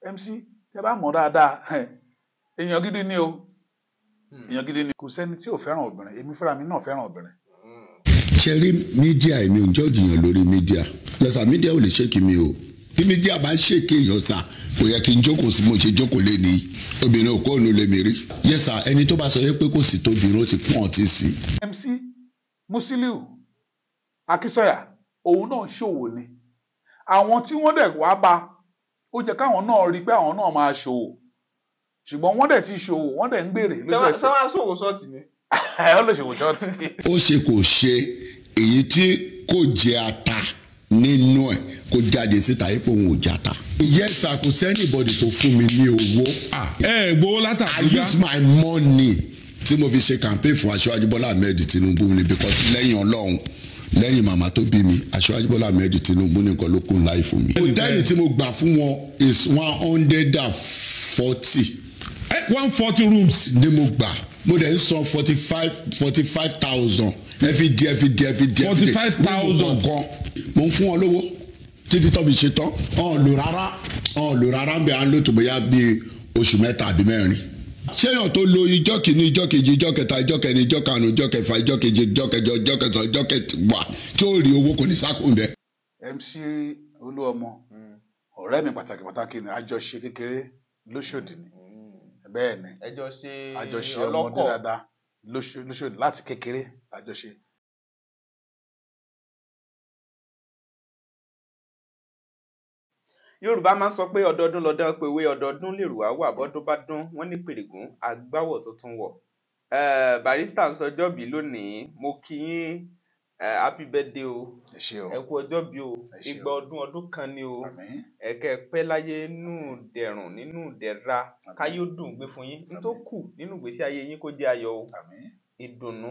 MC, tẹ bá mọ̀ dáadáa, èèyàn gidi ni o, èèyàn gidi ni. Kò sẹ́ni tí ò fẹ́ràn obìnrin, èmi fúnra mi náà fẹ́ràn obìnrin. Ṣe rí media, èmi ò ń judge èèyàn lórí media. Yes sir, media ò lè shake mi o. Tí media bá ń shake èèyàn sà, kò yẹ kí n jókòó sí mo ṣe jókòó lé ní obìnrin òkú òun lè mi rí. Yes sir, ẹni tó bá sọ yẹ pé kò sí tóbìnrin, ó ti pọ́n ọtí sí. MC Musiliu Akínsọ̀yà, òun náà ṣòwò ni. Àwọn tí wọ́n dẹ̀ wá bá, ó jẹ́ káwọn náà rí i pé àwọn náà máa ṣòwò, ṣùgbọ́n wọ́n dẹ̀ ti ṣòwò, wọ́n dẹ̀ ń gbèrè lójú ẹsẹ̀. Sọ wá ṣòwò short ni. Ó lè ṣòwò short. Ó ṣe kò ṣe, èyí tí kò jẹ ata nínú ẹ̀ kó jáde síta ipò òun ò jata. Yes sir, kò sí anybody tó fún mi ní owó. Ẹ gbowó I látàbújá. use my money tí mo fi ṣe campaign fún Aṣíwájú Bọ́lá Ahmed Tinubu ni, because lẹ́yìn Ọlọ́run, lẹ́yìn màmá tó bí mi, Aṣíwájú Bọ́lá Ahmed Tinubu nìkan ló kún láì fún mi. Hòtẹ́ẹ̀lì tí mo gbà fún wọn is 140. 140 rooms. Ni mo gbà, mo dẹ̀ ń san 45,000 every day, every day, every day. 45,000. Kọ̀ọ̀kan mo ń fún wọn lówó títí tó fi ṣe tán. Ọ̀n lò rárá, ọ̀n lò rárá ń bẹ, à ń lò tó bóyá bíi oṣù 3 àbí 4. Ṣéyàn tó lo ijọ́ kìíní, ijọ́ kejì, ijọ́ kẹta, ijọ́ kẹrin, ijọ́ karùn-ún, ijọ́ kẹfà, ijọ́ keje, ijọ́ kẹjọ, ijọ́ kẹsàn-án, ijọ́ kẹwàá tí ó rí owó, kò ní sákùn bẹ́ẹ̀. MC Olúọmọ, ọ̀rẹ́ mi pàtàkì pàtàkì ni, àjọṣe kékeré lóṣòdì ni. Bẹ́ẹ̀ ni. Ẹjọ ṣe. Àjọṣe ọmọdé ọlọ́kọ̀ dáadáa lóṣòdì láti kékeré àjọṣe. Yorùbá máa ń sọ pé ọdọọdún lọdún pé ewé ọdọọdún lèrò á wà, bọdún bá dún wọn ní pèrègún agbáwọ tuntun wọ. Barrister ń sọjọ́bí lónìí, mo kí yín, happy birthday o. Ẹ ṣé o. Ẹ kú ọjọ́bí o. Ẹ ṣé o. Igba ọdún ọdún kan ni o. Àmín. Ẹ̀kẹ́ pẹ́ láyé nínú dẹ̀rùn, nínú dẹ̀ra, káyé ó dùn gbé fún yín, n tó kù nínú ìgbésí ayé yín kó jẹ́ ayọ̀ o. Àmín. Ìdùnnú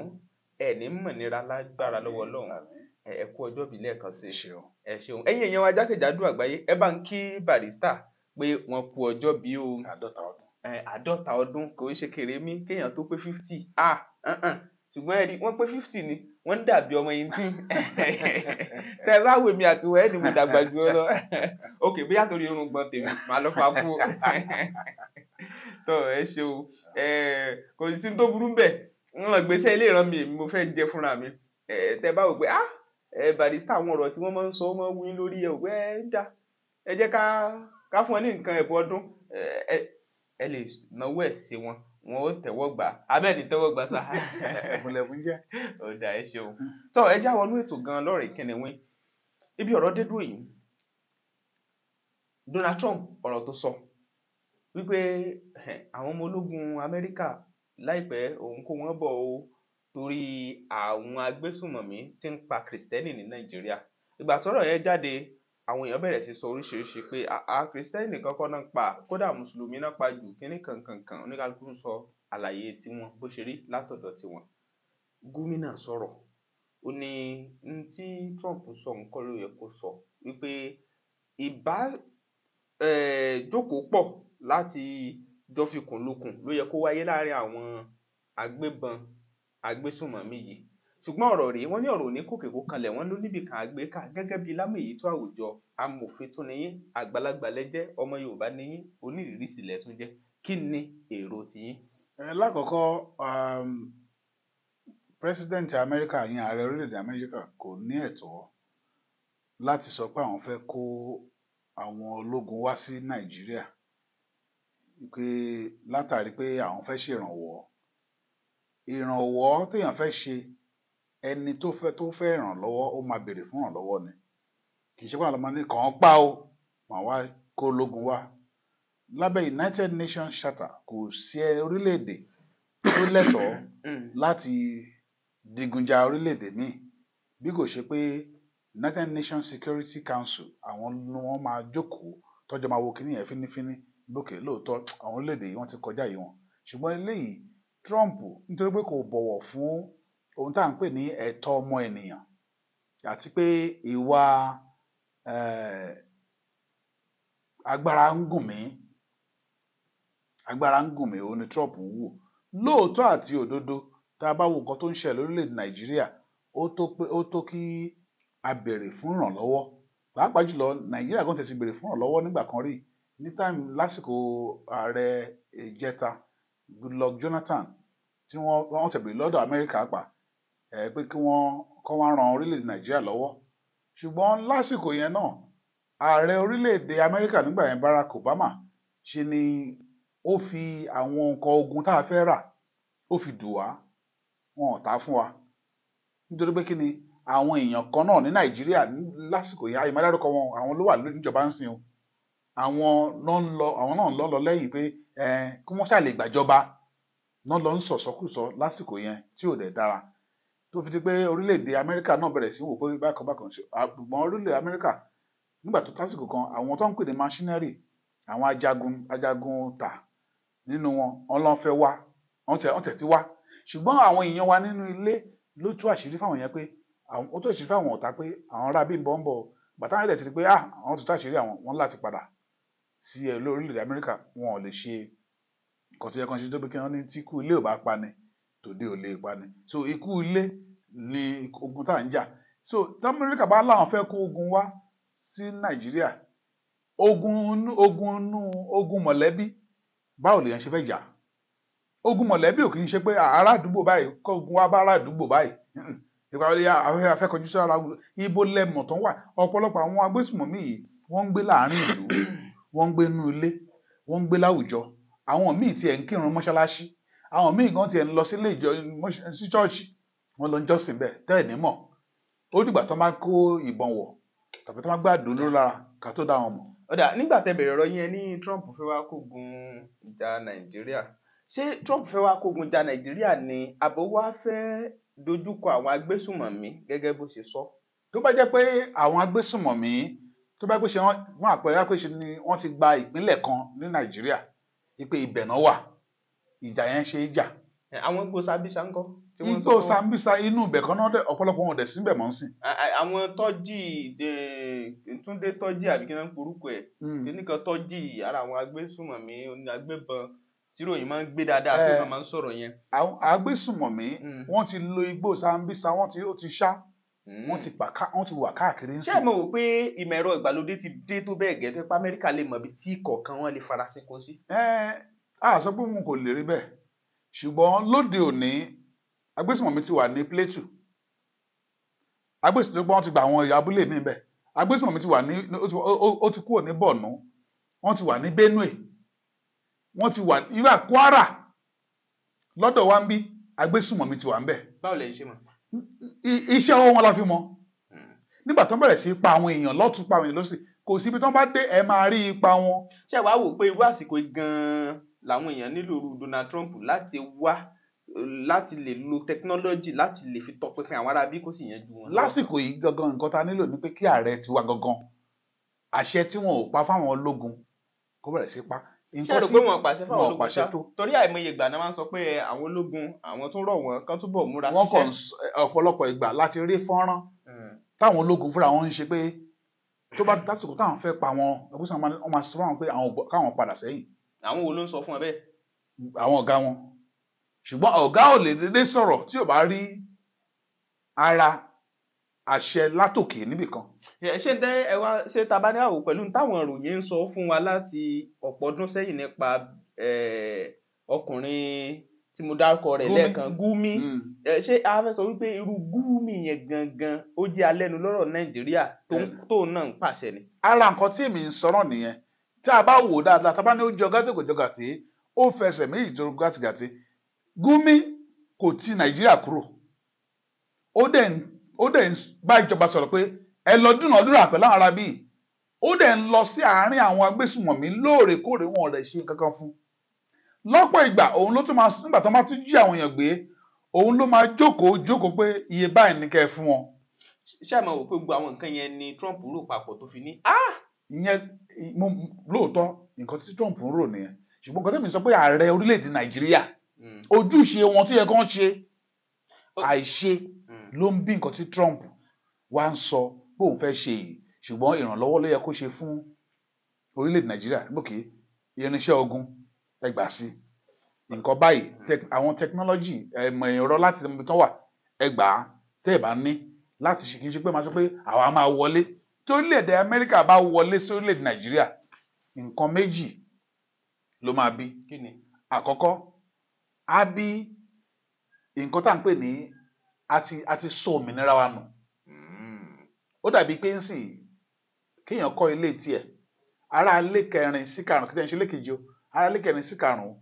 ẹ̀ ní mọ̀nira lágbára lọ́wọ́ Ọlọ́run. Àmín. Ẹ kú ọjọ́bí lẹ́ẹ̀kan sí Ẹ i. ṣé o. Ẹ ṣeun. Ẹ̀yin èèyàn wa jákèjádò àgbáyé, ẹ bá ń kí Barrister pé wọ́n kú ọjọ́ bí o. 50 ọdún. 50 ọdún kò ń ṣe kèrèmí kéèyàn tó pé 50, ah uh-uh. Ṣùgbọ́n ẹ rí wọ́n pé 50 ni wọ́n ń dàbí ọmọ 18. Tẹ bá wò mí àti wọ́n ẹ̀ ní mo dàgbà jù ọ lọ. Ok, bóyá torí irùngbọ̀n tèmi màá lọ fa kú tó. Ẹ ṣeun. Kò sí tó burú bẹ́ẹ̀, wọn gbèsè ilé ìran mi, èmi mo fẹ́ jẹ fúnra mi. Tẹ bá wò pé ah Barrister, àwọn ọ̀rọ̀ tí wọ́n máa ń sọ, wọ́n máa ń wí lórí ẹ, òpé ẹ ń dá ẹ jẹ́ ká fún ẹ ní nǹkan ẹ̀bùn ọdún, ẹ lè náwó ẹ̀ sí wọn, wọn ó tẹ́wọ́ gbà abẹ́ẹ̀ ní tẹ́wọ́ gbà sá. Ẹ̀bùn lẹ̀bùn jẹ́. Ó dà, ẹ ṣeun. Tó ẹ já wọnú ètò gan lọ́rẹ̀ kìnìún ibi ọ̀rọ̀ dé dúró yìí. Donald Trump, ọ̀rọ̀ tó sọ wípé àwọn ọmọ ológun Amẹ́ríkà láìpẹ́ òun kó wọn bọ̀ o, torí àwọn agbésùnmọ̀mí tí ń pa kìrìsìtẹ́nì ní Nàìjíríà. Ìgbà tọ́rọ̀ yẹn jáde, àwọn èèyàn bẹ̀rẹ̀ sí sọ oríṣiríṣi pé àá kìrìsìtẹ́nì nìkan kọ́ náà ń pa, kódà mùsùlùmí náà pa jù kínní kankankan. Oníkálukú ń sọ àlàyé tiwọn bó ṣe rí látọ̀dọ̀ tiwọn. Gómìnà sọ̀rọ̀, ó ní n tí Trump sọ nǹkan ló yẹ kó sọ, wípé ìbá jókòó pọ̀ láti jọ fikùn lukùn ló yẹ kó wáyé láàrin àwọn agbébọn agbésùnmọ̀mí yìí. Ṣùgbọ́n ọ̀rọ̀ rèé, wọ́n ní ọ̀rọ̀ òní kòkè kó kanlẹ̀, wọ́n ló níbì kan àgbékà. Gẹ́gẹ́ bíi lámèyí tó àwùjọ, amòfin tó níyín, àgbàlagbà lẹ́jẹ́, ọmọ Yorùbá níyín, onírìírí sì lẹ tún jẹ́, kí ni èrò tiyín? Ẹ lákọ̀ọ́kọ́, president Amẹ́ríkà yẹn, ààrẹ orílẹ̀-èdè Amẹ́ríkà, kò ní ẹ̀tọ́ láti sọ pé àwọn fẹ́ kó àwọn ológun wá sí Nàìjíríà, pé látàrí pé àwọn fẹ́ ṣèrànwọ́. Ìrànwọ́ téèyàn fẹ́ ṣe, ẹni tó fẹ́ ìrànlọ́wọ́, ó máa béèrè fún ìrànlọ́wọ́ ni. Kì í ṣe pé àwọn ọmọ ní kàn án pa ó màá wá kó ológun wá. Lábẹ́ United Nations Charter, kò sí orílẹ̀-èdè tó lẹ́tọ̀ọ́ láti digunja orílẹ̀-èdè míì, bí kò ṣe pé United Nations Security Council, àwọn ni wọ́n máa jókòó tọ́jọ́ máa wo kíní yẹn fínífíní lókè. Lóòótọ́, àwọn orílẹ̀-èdè yìí wọ́n ti kọjá yìí wọn, ṣùgbọ́n eléyìí, Trump, nítorí pé kò bọ̀wọ̀ fún ohun tá à ń pè ní ẹ̀tọ́ ọmọ ènìyàn àti pé ìwà agbára ń gùn mí, agbára ń gùn mí, òun ni Trump ń wò. Lóòótọ́ àti òdodo, tá a bá wo nǹkan tó ń ṣẹlẹ̀ lórílẹ̀-èdè Nàìjíríà, ó tó pé ó tó kí a béèrè fún ìrànlọ́wọ́, pàápàá jùlọ Nàìjíríà kan tẹ̀sí béèrè fún ìrànlọ́wọ́ nígbà kan rí. Ní time lásìkò ààrẹ ìjẹta, Goodluck Jonathan, tí wọ́n tẹ̀lé lọ́dọ̀ Amẹ́ríkà pa ẹ̀ pé kí wọ́n kọ́ wá ran orílẹ̀-èdè Nàìjíríà lọ́wọ́. Ṣùgbọ́n lásìkò yẹn náà, ààrẹ orílẹ̀-èdè Amẹ́ríkà nígbà yẹn, Barack Obama, ṣe ni ó fi àwọn nǹkan ogun tá a fẹ́ rà, ó fi dù wá, wọn ò tà á fún wa, nítorí pé kí ni, àwọn èèyàn kan náà ní Nàìjíríà lásìkò yẹn, àyè má dárúkọ wọn, àwọn ló wà níjọba ń sìn o, àwọn náà ń lọ, àwọn náà ń lọ lẹ́yìn pé kí wọ́n ṣàlè gbàjọba náà, lọ ń sọ̀sọ́kùsọ lásìkò yẹn tí ò dẹ̀ dára, tó fi di pé orílẹ̀-èdè Amẹ́ríkà náà bẹ̀rẹ̀ sí wò pé bákan bákan ṣe. Àgbọ̀n orílẹ̀-èdè Amẹ́ríkà nígbà tó tásìkò kan, àwọn tó ń pè ní machinery, àwọn ajagun tà nínú wọn, wọn lọ́n fẹ́ wá, wọ́n tẹ̀ ti wá. Ṣùgbọ́n àwọn èèyàn wa nínú ilé ló tú àṣírí fáwọn yẹn pé àwọn ó tú àṣírí fáwọn ọ̀tá pé àwọn ará bí ń bọ̀ ń bọ̀. Bàtà wọn dẹ̀ ti di pé ah, àwọn ti tú àṣírí àwọn, wọn láti padà sí ẹ lórílẹ̀-èdè Amẹ́ríkà. Wọn ò lè ṣe nǹkan tó yẹ kán ṣe, tó bí kí wọ́n ní tí ikú ilé ò bá pani, tòde ò lè pani. So ikú ilé ni ogun tá à ń jà. So tí Amẹ́ríkà bá láwọn fẹ́ kó ogun wá sí Nàìjíríà, ogun mọ̀lẹ́bí, báwo lèèyàn ṣe fẹ́ jà? Ogun mọ̀lẹ́bí ò kì í ṣe pé ará àdúgbò báyìí kó ogun wá bá ará àdúgbò báyìí. Ìgbà wọlé afẹ́ kọjú sí ara ibo lẹ́mọ̀ tán wà. Ọ̀pọ̀lọpọ̀ àwọn agbésùmọ̀mí yìí, wọ́n ń gbé láàrin ìlú, wọ́n ń gbé inú ilé, wọ́n ń gbé láwùjọ. Àwọn míì tiẹ̀ ń kírun mọ́ṣáláṣí, àwọn míì gan tiẹ̀ ń lọ sílé ìjọ, sí chọ́ọ̀chì, wọ́n lọ ń jọ́sìn bẹ́ẹ̀ tẹ́ ẹ̀ ní mọ̀. Ó dìgbà tó máa kó ìbọn wọ̀ tàbí tó máa gbàdúró lórí lára ká tó dá wọn mọ̀. Ọ̀dà, nígbà tẹ́ bẹ̀rẹ̀ ọ̀rọ̀ yẹn ní Trump fẹ́ wá kógun ja Nàìjíríà, ṣé Trump fẹ́ wá kógun ja Nàìjíríà ni, àbò wá fẹ́ dojúkọ àwọn agbésùmọ̀mí gẹ́gẹ́ bó ṣe sọ? Tó bá jẹ́ pé àwọn agbésùmọ̀mí, tó bá pé ṣe wọ́n, fún àpẹẹrẹ, pé ṣe ni wọ́n ti gba ìpínlẹ̀ kan ní Nàìjíríà, ipe ibẹ̀ náà wà, ìjà yẹn ṣe é jà. Àwọn igbó Sambisa ńkọ́ tí wọ́n sọ Igbó pé wọ́n- Sambisa, inú ibẹ̀ kan náà dẹ̀, ọ̀pọ̀lọpọ̀ wọn ò dẹ̀ síbẹ̀ mọ́ sí. Àwọn tọ́jì, Túndé Tọ́jì àbí kí wọ́n ń porúkọ ẹ̀, kíní kan Tọ́jì, ara àwọn agbésùmọ̀mí oní agbébọn tí ròyìn máa ń gbé dáadáa tó náà máa ń sọ̀rọ̀ yẹn. Àwọn agbésùmọ̀mí, wọ́n ti lo igbó Sambisa, wọ́n ti ó ti ṣá, wọ́n ti pa ká, wọ́n ti wà káàkiri ń Ṣé ẹ sìn. mọ̀ wò pé ìmọ̀ ẹ̀rọ ìgbàlódé ti dé tó bẹ́ẹ̀ gẹ́ tó pé Amẹ́ríkà lè mọ̀ bí tí kọ̀ọ̀kan wọn lè farasin kó sí? Ẹ á sọ pé wọn kò lè rí bẹ́ẹ̀, ṣùgbọ́n lóde òní, agbésùmọ̀mí ti wà ní Plateau, agbésùmọ̀mí wọ́n ti gba àwọn ẹ̀yà abúlé mi bẹ́ẹ̀, agbésùmọ̀mí ti wà ní ó ti kúrò ní Borno, wọ́n ti wà ní Benue, wọ́n ti wà ìwà Kwara lọ́dọ̀ wa ń bí, agbésùmọ̀mí ti wà ń bẹ̀. Báwo lẹ ṣe mọ̀? Iṣẹ́ ọwọ́ wọn la fi mọ̀. Nígbà tó ń bẹ̀rẹ̀ sí í pa àwọn èèyàn lọ́tún, pa àwọn èèyàn lọ́sì, kò síbi tó ń bá dé, ẹ máa rí ipa wọn. Ṣé wàá wò pé irú àsìkò yìí gan-an làwọn èèyàn nílò irú Donald Trump láti wá láti lè lo technology láti lè fi tọpinpin àwọn ará bí kò sì yanjú wọn? Lásìkò yìí gangan, nǹkan tá a nílò ni pé kí ààrẹ tiwa gangan, àṣẹ tí wọn ò pa fáwọn ológun, kó bẹ̀rẹ̀ sí pa. Ṣé ẹ rò pé wọn pàṣẹ fáwọn Wọn ò ológun pàṣẹ ṣá? tó. Torí àìmọye ìgbà náà máa ń sọ pé àwọn ológun, àwọn tó rọ̀ wọ́n kán túbọ̀ múra Wọn kàn ń síṣẹ́. Ọ̀pọ̀lọpọ̀ ìgbà láti rí fọ́nrán táwọn ológun fúnra wọn ń ṣe pé tó bá ti tásìkò táwọn fẹ́ pa wọn, ẹgbẹ́ wọn máa sọ fún wọn pé àwọn ò gbọ́- káwọn padà sẹ́yìn. Àwọn wo ló ń sọ fún ẹ bẹ́ẹ̀? Àwọn ọ̀gá wọn. Ṣùgbọ́n ọ̀gá ò lè dédé sọ̀rọ̀ tí ò bá rí ara àṣẹ látòkè níbìkan. Ṣé tẹ ẹ wá ṣé ta bá ní àwò pẹ̀lú táwọn ìròyìn ń sọ fún wa láti ọ̀pọ̀ ọdún sẹ́yìn nípa ọkùnrin tí mo dárúkọ rẹ̀ Gumi. lẹ́ẹ̀kan, Gumi, ṣé a fẹ́ sọ wípé irú Gumi yẹn gangan ó jẹ́ alẹ́nulọ́rọ̀ Nàìjíríà tó tóun náà ń pàṣẹ ni? Ara nǹkan tí èmi ń sọ̀rọ̀ nìyẹn. Tí a bá wò dáadáa, tá a bá ní ó jọ gàtí, kò jọ gàtí, ó fẹsẹ̀ méjì tó gàtìgàtì. Gumi kò ti Nàìjíríà kúrò, ó dẹ̀ ń bá ìjọba sọ̀rọ̀ pé ẹ lọ dúnàádúrà pẹ̀lú àwọn ará bíi, ó dẹ̀ ń lọ sí àárín àwọn agbésùmọ̀mí lóòrèkóòrè, wọn ò dẹ̀ ṣe kankan fún lọ́pọ̀ ìgbà. Òun ló tún máa, nígbà tó máa tún jí àwọn èèyàn gbé, òun ló máa jókòó jókòó pé iye báyìí ní kẹ́ ẹ fún wọn. Ṣé ẹ mọ̀ wò pé gbogbo àwọn nǹkan yẹn ni Trump rò papọ̀ tó fi ní ah Ìyẹn mo lóòótọ́, nǹkan tí Trump ń rò nìyẹn, ṣùgbọ́n nǹkan tẹ́mi sọ pé ààrẹ orílẹ̀-èdè Nàìjíríà, ojúṣe wọn tó yẹ kán ṣe, àìṣe ló ń bí nǹkan tí Trump wá ń sọ pé òun fẹ́ ṣe yìí. Ṣùgbọ́n ìrànlọ́wọ́ ló yẹ kó ṣe fún orílẹ̀-èdè Nàìjíríà lókè, irinṣẹ́ ogun ẹgbàá sí nǹkan báyìí, àwọn technology, ẹ̀mọ̀ ẹ̀rọ láti ibi tán wà ẹgbàá tẹ́ ẹ̀ bá ní láti ṣe. Kì í ṣe pé máa sọ pé àwa máa wọlé. Tí orílẹ̀-èdè Amẹ́ríkà bá wọlé sí orílẹ̀-èdè Nàìjíríà, Nǹkan méjì ló máa bí. Kí ni? Àkọ́kọ́, á bí nǹkan tá à ń pè ní a ti sọ òmìnira wa nù. Ó dàbí pé ń sìn kéèyàn kọ́ ilé tiẹ̀, ará ilé kẹrin sí karùn-ún, kí tẹ́ ń ṣe lékejì o, ará ilé kẹrin sí karùn-ún,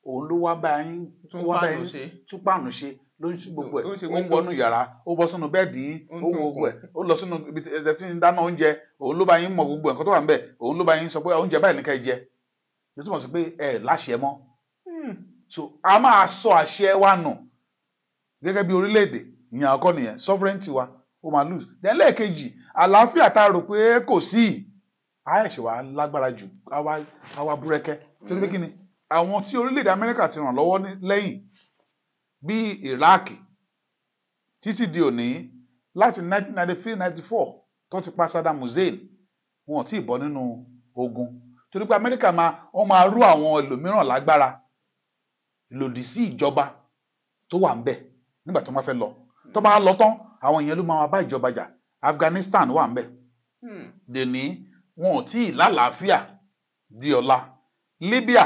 òun ló wá bá yín Tún wá bá páànù yín ṣe. Tún páànù ṣe, ló ń ṣe gbogbo ẹ̀. Ó ń ṣe Ó ń window. wọnú yàrá, ó bọ́ sínú bẹ́ẹ̀dì yín, Ó ń ó tún wo gbogbo ẹ̀, ó lọ sínú ibi tí ẹ ti ń dáná oúnjẹ, òun ló bá yín mọ gbogbo nǹkan tó wà ńbẹ̀, òun ló bá yín sọ pé oúnjẹ báyìí ní ká ẹ jẹ. Ló túmọ̀ sí pé ẹ láṣẹ mọ́. So a máa sọ àṣẹ wa nù gẹ́gẹ́ bí orílẹ̀-èdè. Ìyẹn àkọ́kọ́ nìyẹn, sovereignty wa ó máa lose. Then lẹ́ẹ̀kejì, àlàáfíà tá a rò pé kò sí yìí, á ẹ̀ṣẹ̀ wa lágbára jù, á wá búrẹ́kẹ́, torí pé kí ni àwọn tí orílẹ̀-èdè Amẹ́ríkà ti ràn lọ́wọ́ lẹ́yìn bí Iraq títí di òní, láti 1993, 94 tó ti pa Saddam Hussein, wọn ò tí ì bọ́ nínú ogun, torí pé Amẹ́ríkà máa wọ́n máa rú àwọn ẹlòmíràn lágbára lòdì sí ìjọba tó wà ń bẹ̀ nígbà tó máa fẹ́ lọ. Tó bá lọ tán, àwọn èèyàn ló máa bá ìjọba jà. Afghanistan wà ń bẹ̀ dèní, wọn ò tí ì lálàáfíà di ọ̀la. Libya,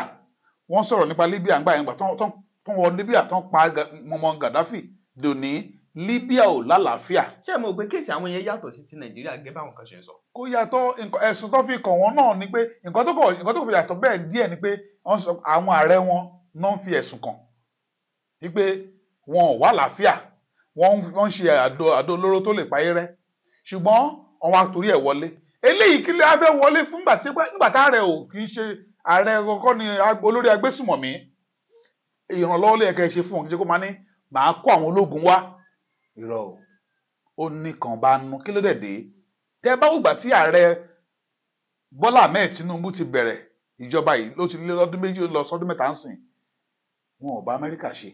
wọ́n sọ̀rọ̀ nípa Libya ńgbà yẹn, gbà tán wọ Libya, tán pa mọmọ Gaddafi, dòní Libya ò lálàáfíà. Ṣé ẹ mọ̀ pé case àwọn yẹn yàtọ̀ sí ti Nàìjíríà gẹ́gẹ́ báwọn kan ṣe ń sọ? Kó yàtọ̀. Ẹ̀sùn tó fi kàn wọ́n náà ni pé nǹkan tó fi yàtọ̀ bẹ́ẹ̀ díẹ̀ ni pé wọ́n sọ àwọn ààrẹ wọn náà ń fi ẹ̀sùn kàn wípé wọn ò wà láàfíà, wọ́n ń ṣe àdó olóró tó lè payé rẹ́, ṣùgbọ́n wọn wá torí ẹ̀ wọlé. Eléyìí, kí ló wá fẹ́ wọlé fún nígbà tí nígbà tá ààrẹ ò kì í ṣe ààrẹ kọ́kọ́ ni olórí agbésùmọ̀mí? Ìrànlọ́wọ́ ló yẹ kẹ́ ẹ ṣe fún wọn, kí n ṣe kó máa ní màá kó àwọn ológun wá. Irọ́ o, ó ní kàn bá nu. Kí ló dẹ̀ dé? Tẹ́ bá wùgbà tí ààrẹ Bọ́lá Ahmed Tinubu ti bẹ̀rẹ̀ ìjọba yìí, ló ti lé lọ́dún 2, ó lọ sọ́dún 3 ń sìn, wọn ò bá Amẹ́ríkà ṣe.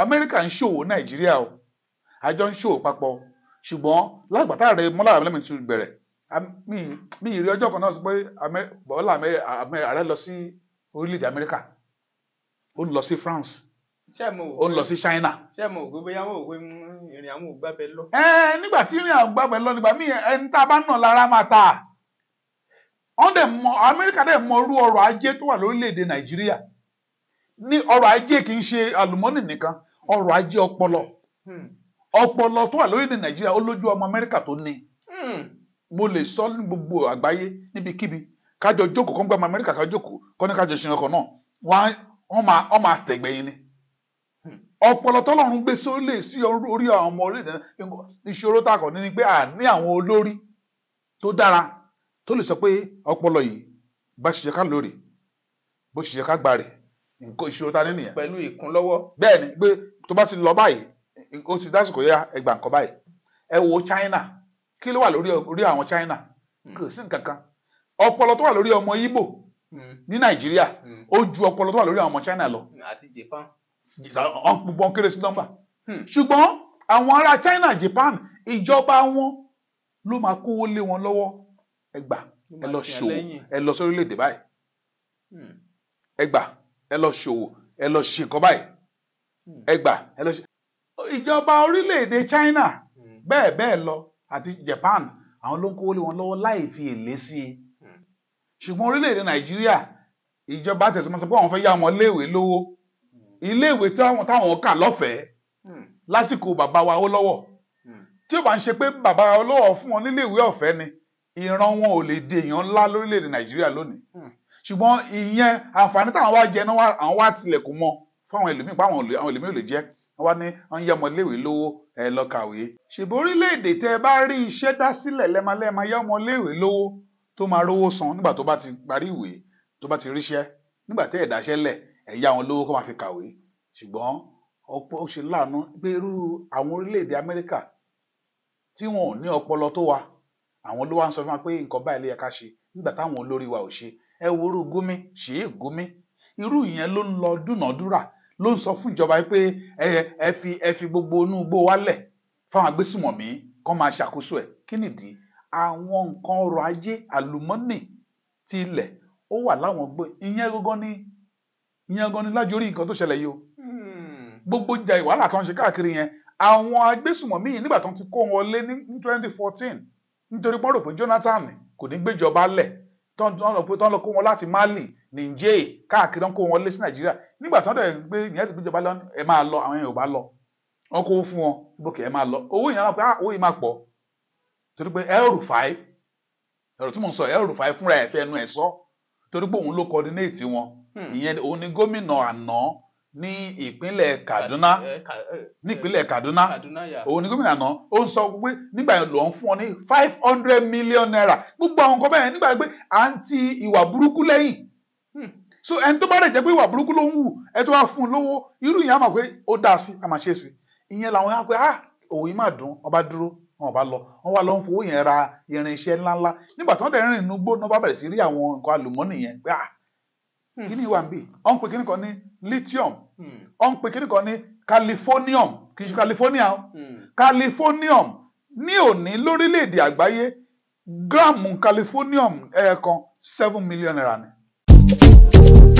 Amẹ́ríkà ń ṣòwò Nàìjíríà o, àjọ ń ṣòwò papọ̀, ṣùgbọ́n lágbàtà ààrẹ Bọ́lá Ahmed Tinubu bẹ̀rẹ̀, mi ì rí ọjọ́ kan náà sọ pé Bọ́lá Ahmed ààrẹ lọ sí orílẹ̀-èdè Amẹ́ríkà, ó ń lọ sí France, Ṣé ẹ mọ̀ ó ń lọ sí China. Ṣé ẹ mọ̀ pé bóyá wọn ò pé ìrìn àwọn ò gbábẹ́ lọ? Ẹ nígbà tí ìrìn àgbàgbẹ́ lọ, nígbà míì ẹni tá a bá nà lára máa ta. Wọ́n dẹ̀ mọ Amẹ́ríkà dẹ̀ mọ irú ọrọ̀ ajé tó wà lórílẹ̀‐èdè Nàìjíríà. Ní ọrọ̀ ajé, kì í ṣe àlùmọ́nì nìkan, ọrọ̀ ajé ọpọlọ, ọpọlọ tó wà lórílẹ̀‐èdè Nàìjíríà, ó lójú ọmọ Amẹ́ríkà tó ní. Mo lè sọ ní gbogbo àgbáyé, níbikíbi kájọ jókòó, kọ́ ń gbé ọmọ Amẹ́ríkà kájọ jókòó, kọ́ ní kájọ ṣe ọkọ̀ náà, wọ́n máa tẹ̀gbẹ́yìn ni. Ọpọlọ tọ́lọ́run gbé sórílẹ̀ sí orí àwọn ọmọ orílẹ̀. Ìṣòro tá a kàn ní ni pé à ní àwọn olórí tó dára tó lè sọ pé ọpọlọ yìí, bá ṣe yẹ ká lóore, bó ṣe yẹ ká gbà rè. Nǹkan ìṣòro tá a ní nìyẹn. Pẹ̀lú ìkúnlọ́wọ́. Bẹ́ẹ̀ ni, pé tó bá ti lọ báyìí, ó ti dásìkò yá, ẹgbà nǹkan báyìí. Ẹ wo China, kí ló wà lórí orí àwọn China? Kò sí nǹkan kan. Ọpọlọ tó wà lórí ọmọ Ìgbò ní Nàìjíríà, ó ju ọpọlọ tó wà lórí àwọn ọmọ China lọ. Àti Japan. Gbogbo wọn kéré sí nọ́mbà, ṣùgbọ́n àwọn ará China, Japan, ìjọba wọn ló máa kówó lé wọn lọ́wọ́: ẹ gbà, ẹ lọ ṣòwò, ẹ lọ sórílẹ̀-èdè báyìí, ẹ gbà, ẹ lọ ṣòwò, ẹ lọ ṣe nǹkan báyìí, ẹ gbà, ẹ lọ ṣe. Ìjọba orílẹ̀-èdè China, bẹ́ẹ̀ bẹ́ẹ̀ lọ, àti Japan, àwọn ló ń kówó lé wọn lọ́wọ́ láì fi èlé sí i. Ṣùgbọ́n orílẹ̀-èdè Nàìjíríà, ìjọba tẹ̀sán sọ pé àwọn fẹ́ yá wọn léèwé lówó, iléèwé táwọn kà lọ́fẹ̀ẹ́ lásìkò bàbá wa Awólọ́wọ̀. Tí ó bá ń ṣe pé bàbá wa Awólọ́wọ̀ fún wọn níléèwé ọ̀fẹ́ ni, ìran wọn ò lè di èèyàn ńlá lórílẹ̀-èdè Nàìjíríà lónìí. Ṣùgbọ́n ìyẹn àǹfààní táwọn wá jẹ náà, àwọn wá tilẹ̀kùn mọ́ fáwọn ẹlòmíì, pa àwọn ẹlòmíì ò lè jẹ́. Wọ́n wá ní wọ́n ń yá ọmọ iléèwé lówó, ẹ lọ kàwé. Ṣèbí orílẹ̀-èdè tẹ́ ẹ bá rí iṣẹ́ dá sílẹ̀ lẹ́ẹ̀ma yá ọmọ iléèwé lówó tó máa rówó san nígbà tó bá ti parí ìwé, tó bá ti ríṣẹ́. Nígbà tẹ́ ẹ̀ dáṣẹ́ lẹ̀, ẹ̀ yá wọn lówó kó máa fi kàwé. Ṣùgbọ́n ọ̀pọ̀ ó ṣe láàánú pé irú àwọn orílẹ̀-èdè Amẹ́ríkà tí wọn ò ní ọpọlọ tó wa, àwọn ló wá ń sọ fún wa pé nǹkan báyìí ló yẹ ká ṣe, nígbà táwọn olórí wa ò ṣe. Ẹ wo irú Gumi, ṣèé Gumi, irú ìyẹn ló ń lọ dúnàádúrà, ló ń sọ fún ìjọba pé ẹ fi gbogbo inú igbó wa lẹ̀ fáwọn agbésùmọ̀mí kán máa ṣàkóso ẹ̀. Kí nìdí? Àwọn nǹkan ọrọ̀ ajé àlùmọ́nì ti ilẹ̀ ó wà láwọn gbó ìyẹn gangan ní, ìyẹn gangan ní lájorí nǹkan tó ṣẹlẹ̀ yìí o. Gbogbo ìjà ìwàhálà tó ń ṣe káàkiri yẹn, àwọn agbésùmọ̀mí yìí, nígbà tó ń ti kó wọn lé ní 2014, nítorí pọ́n rò pé Jonathan kò ní gbéjọba lẹ̀. Tán lọ kó wọn láti Mali, Niger, káàkiri, tán kó wọn lé sí Nàìjíríà. Nígbà tán dẹ̀ gbé ìyẹn ti gbéjọba lọ, ẹ máa lọ, àwọn èèyàn ò bá lọ, wọn kó fún wọn bókè, ẹ máa lọ. Owó yẹn wọn pé owó yìí máa pọ̀, torí pé El-Rufai, ọ̀rọ̀ tí mò ń sọ, El-Rufai fúnra ẹ̀ fẹ́ ẹnu ẹ̀ sọ, torí pé òun ló coordinate wọn. Ìyẹn òun ni gómìnà àná ní ìpínlẹ̀ Kaduna, nípínlẹ̀ Kaduna, òun ni gómìnà àná. Ó ń sọ pé nígbà yẹn lòun fún ọ ní ₦500 million. Gbogbo àwọn nǹkan bẹ́ẹ̀ nígbà pé à ń ti ìwà burúkú lẹ́yìn. So ẹni tó bá rẹ̀ jẹ́ pé ìwà burúkú ló ń wù, ẹ tó wá fún un lówó irú ìyẹn, á mọ̀ pé ó dáa sí, á máa ṣe é sí. Ìyẹn làwọn yẹn á pé, ah, òun yìí máa dùn. Wọn bá dúró, wọn bá lọ, wọn wá lọ ń fowó yẹn ra irinṣẹ́ ńláńlá. Nígbà tí wọ́n dẹ̀ rìn nínú igbó náà, bá bẹ̀rẹ̀ sí rí àwọn nǹkan àlùmọ́nì yẹn pé, ah, kíní wà ń bì? Wọ́n ń pe kíní kan ní lithium, wọ́n ń pe kíní kan ní californium. Kì í ṣe California o, californium. Ní òní lórílẹ̀‐èdè àgbáyé, gíráàmù californium ẹ̀ẹ̀kan, ₦7 million ni.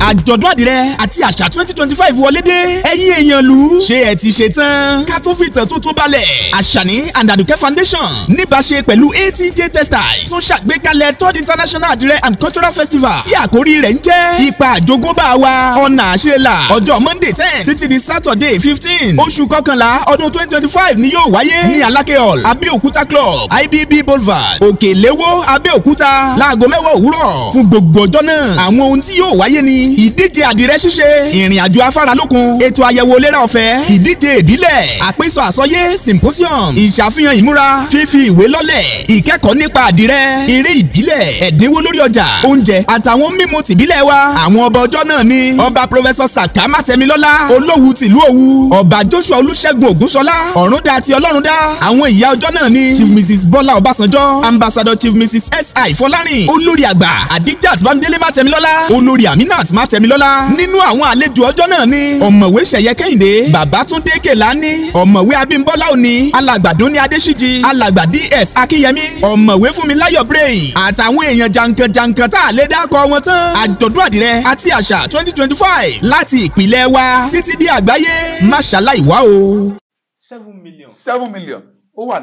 Àjọ̀dún àdìrẹ àti àṣà 2025 wọlé dé. Ẹ̀yin èèyàn lù ú, ṣé ẹ ti ṣe tán? Ká tó fìtàn tó tó balẹ̀, Àṣàní and Àdùkẹ́ Foundation níbàṣe pẹ̀lú ATJ Textiles tún ṣàgbékalẹ̀ Third International Àdìrẹ and Cultural Festival tí àkórí rẹ̀ ń jẹ́ ipa àjogúnbá wa, ọ̀nà àṣelà. Ọjọ́ Monday 10 títí di Saturday 15 oṣù kọkànlá ọdún 2025 ni yóò wáyé ní Alákẹ́ Hall, Abẹ́òkúta Club, IBB Boulevard, Òkèléwó, Abẹ́òkúta, láago 10 òwúrọ̀ fún gbogbo ọjọ́ náà. Àwọn ohun tí yóò wáyé ni ìdíje àdìrẹ ṣíṣe, ìrìn àjò afáralókun, ètò àyẹ̀wò ìlera ọ̀fẹ́, ìdíje ìbílẹ̀, àpésọ àsọyé symposium, ìṣàfihàn ìmúra, fífi ìwé lọ́lẹ̀, ìkẹ́kọ̀ọ́ nípa àdìrẹ, eré ìbílẹ̀, ẹ̀dínwó lórí ọjà, oúnjẹ àtàwọn mímu tìbílẹ̀ wa. Àwọn ọba ọjọ́ náà ni Ọba Professor Saka Mátẹmilọ́lá, Olówu tìlú Òwu, Ọba Joshua Olúṣẹ́gun Ògúnṣọlá, Ọ̀rúndà ti Ọlọ́rundá. Àwọn ìyá ọjọ́ náà ni Chief Mrs Bọ́lá Ọbásanjọ́, Ambassador Chief Mrs S.I. Fọlárìn, Olórí àgbà Adijat Bámidélé Mátẹmilọ́lá, Olórí Aminat Mátẹmilọ́lá. Nínú àwọn àlejò ọjọ́ náà ni Ọ̀mọ̀wé Ṣẹ̀yẹ Kẹ́hìndé, Babátúndé Kèlání, Ọ̀mọ̀wé Abímbọ́lá Òní, Alàgbà Dúnní Adéṣíjì, Alàgbà DS Akínyẹmí, Ọ̀mọ̀wé Fúnmiláyọ̀ Brain, àtàwọn èèyàn jàǹkànjàǹkàn tá a lè dákọ̀ wọn tán. Àjọ̀dún àdìrẹ àti àṣà 2025, láti ìpìlẹ̀ wa títí dé àgbáyé, má ṣàláì wá o. 7 million. 7 million. Ó wà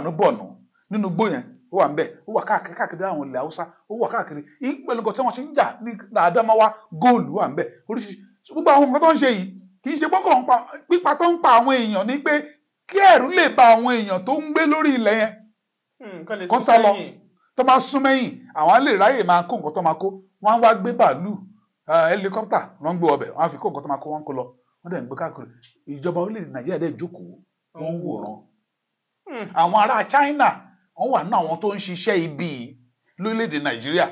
ní Borno, nínú igbó yẹn, ó wà ńbẹ̀, ó wà káàkiri káàkiri àwọn ilẹ̀ Haúsá, ó wà káàkiri pẹ̀lú nǹkan tí wọ́n ṣe ń jà ní Adamawa, góòlù wà ńbẹ̀ oríṣiríṣi. So, gbogbo àwọn nǹkan tó ń ṣe yìí, kì í ṣe pọ́kàn ń pa pípa tó ń pa àwọn èèyàn, ní pé kí ẹ̀rù lè ba àwọn èèyàn tó ń gbé lórí ilẹ̀ yẹn kán lè kó sún sá lọ. sẹ́yìn. Tó bá sún mẹ́yìn, àwọn á lè ráyè máa kó nǹkan tó máa kó. Wọ́n á wá gbé bàálù, helicopter wọ́n ń gbé ọbẹ̀, wọ́n á fi kó nǹkan tó máa kó, wọ́n kó lọ. Wọ́n dẹ̀ ń gbé káàkiri. Ìjọba orílẹ̀-èdè Nàìjíríà dẹ̀ jókòó, wọ́n ń wòran. Àwọn ará China, wọ́n wà nínú àwọn tó ń ṣiṣẹ́ ibi yìí lórílẹ̀-èdè Nàìjíríà,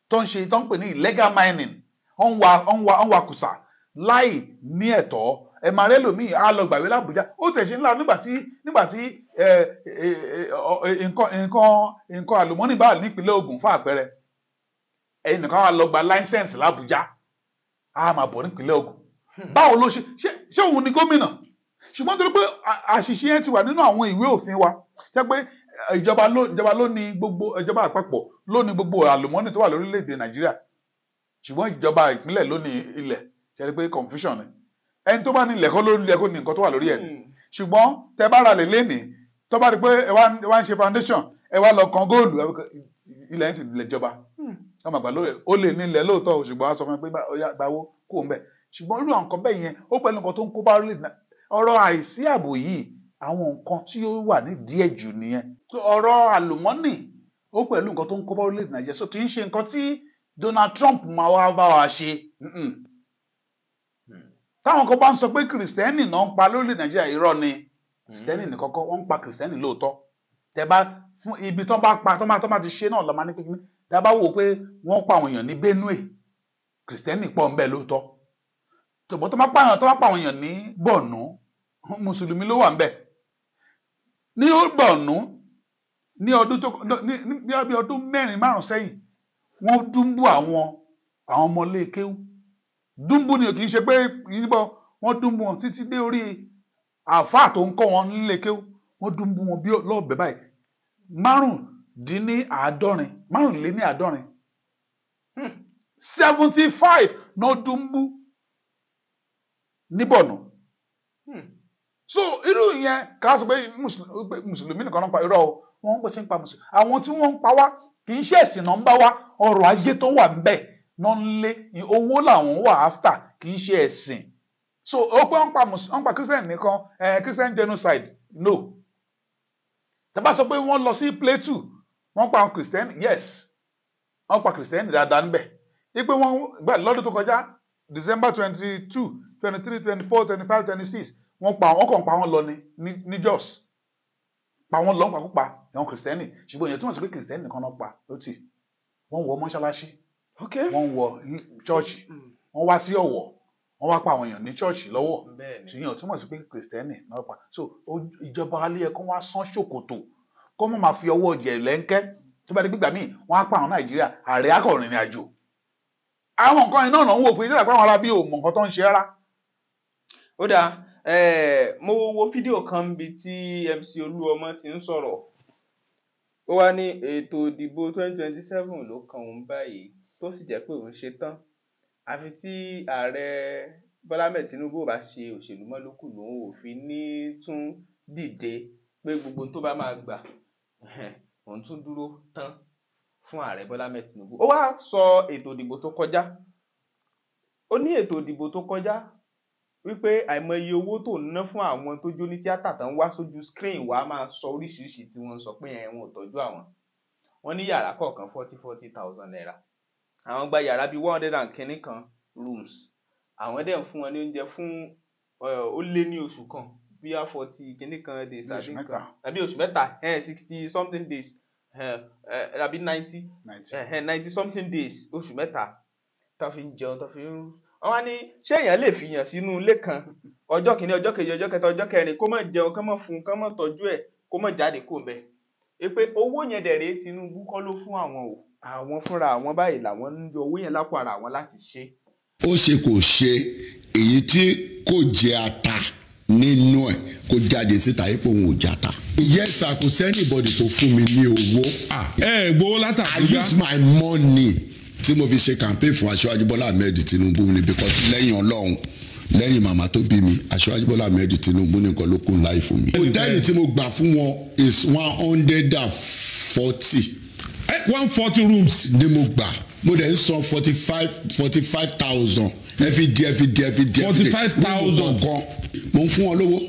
tó ń ṣe tó ń pè ní illegal mining. Wọ́n ń wa kùsà láì ní ẹ̀tọ́. Ẹ máa rẹ́ lòmíì, á lọ gbàwé l'Àbújá. Ó tẹ̀ ṣe ńlá nígbà tí ẹ, ẹ, ẹ, ọ, ẹ, nǹkan nǹkan nǹkan àlùmọ́nì bá nípìnlẹ̀ Ògùn, fún àpẹẹrẹ, ẹ̀yin nìkan wà lọ gba license l'Àbújá, á máa bọ̀ nípìnlẹ̀ Ògùn. Báwo ló ṣe ṣe òun ni gómìnà? Ṣùgbọ́n torí pé àṣìṣe yẹn ti wà nínú àwọn ìwé òfin wa, jẹ́ pé ìjọba ló ní gbogbo, ìjọba àpapọ̀ ló ní gbogbo àlùmọ́nì tó wà lórílẹ̀‐èdè Nàìjíríà, ṣùgbọ́n ìjọba ìpínlẹ̀ ló ní ilẹ̀. Ṣe rí pé confusion ni? Ẹni tó bá ní ilẹ̀ kọ́ ló ní kó ní nǹkan tó wà lórí ẹ̀ ni. Ṣùgbọ́n tẹ bá ra lè lénìí, tó bá rí pé ẹ wá ń ṣe foundation, ẹ wá lọ kan góòlù, ilẹ̀ yẹn ti lè jọba ọmọ àgbà lórí ẹ̀. Ó lè ní ilẹ̀ lóòótọ́ o, ṣùgbọ́n á sọ fún mi pé ó yá, gbawó kó ń bẹ̀. Ṣùgbọ́n irú àwọn nǹkan bẹ́ẹ̀ yẹn, ó pẹ̀lú nǹkan tó ń kó bá orílẹ̀-èdè ọ̀rọ̀ àìsí ààbò yìí, àwọn nǹkan tí ó wà ní díẹ̀ jù nìyẹn. So, ọ̀rọ̀ àlùmọ́nì, ó pẹ̀lú nǹkan tó ń kó bá orílẹ̀-èdè Nàìjíríà. So kì í ṣe nǹkan tí Donald Trump máa wá bá wa ṣe. Táwọn kan bá ń sọ pé kìrìsìtẹ́nì náà ń pa lórílẹ̀ Nàìjíríà, irọ́ ni. Kìrìsìtẹ́nì ní kọ́kọ́ wọ́n ń pa kìrìsìtẹ́nì lóòótọ́. Tẹ bá fún ibi tó bá pa tó bá ti ṣe náà lọ́ máa ní pé kíní. Tẹ bá wò ó pé wọ́n pa àwọn èèyàn ní Benue, kìrìsìtẹ́nì pọ̀ ńbẹ̀ lóòótọ́. Tòbọ́ tó bá pa àwọn èèyàn ní Borno, mùsùlùmí ló wà ńbẹ̀ ní Borno. Ní ọdún tó ní bí ọdún mẹ́rin márùn sẹ́yìn, wọ́n dúnbù àwọn ọmọlé kéwú. Dúnbù ni, kì í ṣe pé yíbọn. Wọ́n dúnbù wọn títí dé orí àáfàá tó ń kọ́ wọn nílé kéwú. Wọ́n dúnbù wọn bí lọ́ọ̀bẹ báyìí, 75, 75, 75 náà dúnbù ní Borno. So irú ìyẹn, ká sọ pé mùsùlùmí nìkan náà pa, irọ́ o. Wọ́n ń bọ̀ ṣe ń pa mùsùlùmí, àwọn tí wọ́n ń pa wá. Kì í ṣe ẹ̀sìn náà ń bá wa, ọrọ̀ ajé tó wà ń bẹ̀ náà ń lé, owó làwọn wà after, kì í ṣe ẹ̀sìn. So ó pé wọ́n pa Christian nìkan, Christian genocide, no. Tẹ́ bá sọ pé wọ́n lọ sí Plateau, wọ́n pa àwọn Christian, yes, wọ́n pa Christian dáadáa níbẹ̀. Ipe wọ́n gbà lọ́dún tó kọjá, December 22, 23, 24, 25, 26, wọ́n pa wọ́n kàn pa wọ́n lọ ní Jos, pa wọ́n lọ nípakúpa àwọn Christian. Ṣùgbọ́n ìyẹn túmọ̀ sí pé Christian nìkan náà pa ló tì. Wọ́n wọ mọ́ṣáláṣí, wọ́n wọ chọ́ọ̀chì, wọ́n wá sí Ọ̀wọ̀, wọ́n wá pa àwọn èèyàn ní chọ́ọ̀chì lọ́wọ́. Ṣùgbọ́n ìyẹn túmọ̀ sí pé Christian náà pa. So ìjọba alẹ́ ẹ̀kọ́ wá sán ṣòkòtò kó mọ̀ máa fi ọwọ́ jẹ̀ lẹ́ńkẹ́. Tó bá dé gbígbà míì, wọ́n á pa àwọn Nàìjíríà, ààrẹ akọ̀rìnrìn àjò. Àwọn nǹkan iná náà ń wò pé ìjọba àwọn ará bí ò mọ̀ nǹkan tó ń ṣe rárá. Ó dáa, mo wo fídíò kan níbi tí MC Olúọmọ ti ń sọ̀rọ̀. Ó wá ní ètò ìdìbò 2027 ló kan òun báyìí, tó sì jẹ́ pé òun ṣe tán. Àfi tí ààrẹ Bọ́lá Ahmed Tinubu ò bá ṣe òṣèlú mọ́ lókù lòun ò fi ní tún dìde, pé gbogbo tó bá máa gbà òun tún dúró tán fún ààrẹ Bọ́lá Ahmed Tinubu. Ó wá sọ ètò ìdìbò tó kọjá. Ó ní ètò ìdìbò tó kọjá wípé àìmọye owó tó ń ná fún àwọn tó jó ní tíátà tán wá sójú screen wá máa sọ oríṣiríṣi tí wọ́n ń sọ pé ẹ̀wọ̀n ò tọ́jú àwọn. Wọ́n ní yàrá kọ̀ọ̀kan 40,000 naira. Àwọn gba yàrá bíi 100 and kínní kan rooms. Àwọn dẹ̀ ń fún wọn ní oúnjẹ fún ó lé ní oṣù kan, bíi 40 kínní kan days Oṣù àbí mẹ́ta. nǹkan àbí oṣù mẹ́ta, 60 something days, àbí 90 90. 90 something days, oṣù mẹ́ta tó fi ń jẹun, tó fi ń. Wọ́n wá ní ṣé èèyàn lè fìyàn sínú ilé kan ọjọ́ kìíní, ọjọ́ kejì, ọjọ́ kẹta, ọjọ́ kẹrin, kó má jẹun, kó má fún, kó má tọ́jú ẹ̀, kó má jáde kó mbẹ̀? Ẹ pé owó yẹn dẹ̀ rèé, Tinubu kọ́ ló fún àwọn o, àwọn fúnra àwọn báyìí làwọn ń yọ owó yẹn lápò ara àwọn láti ṣe. Ó ṣe kò ṣe, èyí tí kò jẹ ata nínú ẹ̀ kó jáde síta ipò òun ò jata. Yes sir, kò sí anybody tó fún mi ní owó. Ẹ gbowó I látàbújá. use my money tí mo fi ṣe campaign fún Aṣíwájú Bọ́lá Ahmed Tinubu ni, because lẹ́yìn Ọlọ́run, lẹ́yìn màmá tó bí mi, Aṣíwájú Bọ́lá Ahmed Tinubu nìkan ló kún láì fún mi. Hòtẹ́ẹ̀lì tí mo gbà fún wọn is 140. 140 rooms. Ni mo gbà, mo dẹ̀ ń san 45,000 every day, every day, every day. 45,000. Gan mo ń fún wọn lówó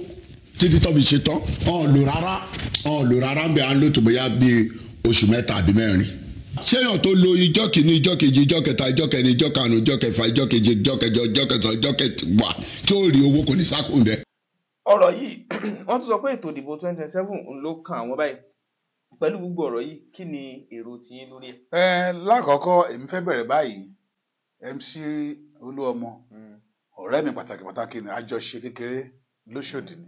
títí tó fi ṣe tán. Ọ̀n lò rárá, ọ̀n lò rárá ń bẹ̀, à ń lò tó bóyá bíi oṣù mẹ́ta àbí mẹ́rin. Ṣéyàn tó lo ijọ́ kìíní, ijọ́ kejì, ijọ́ kẹta, ijọ́ kẹrin, ijọ́ karùn-ún, ijọ́ kẹfà, ijọ́ keje, ijọ́ kẹjọ, ijọ́ kẹsàn-án, ijọ́ kẹwàá tí ó rí owó, kò ní sákùn bẹ́ẹ̀. Ọ̀rọ̀ yìí, wọ́n tún sọ pé ètò ìdìbò 2027 ló kan àwọn báyìí. Pẹ̀lú gbogbo ọ̀rọ̀ yìí, kí ni èrò tiyín lórí ẹ̀? Ẹ lákọ̀ọ́kọ́, èmi fẹ́ bẹ̀rẹ̀ báyìí. MC Olúọmọ, ọ̀rẹ́ mi pàtàkì pàtàkì ni, àjọṣe kékeré lóṣòdì ni.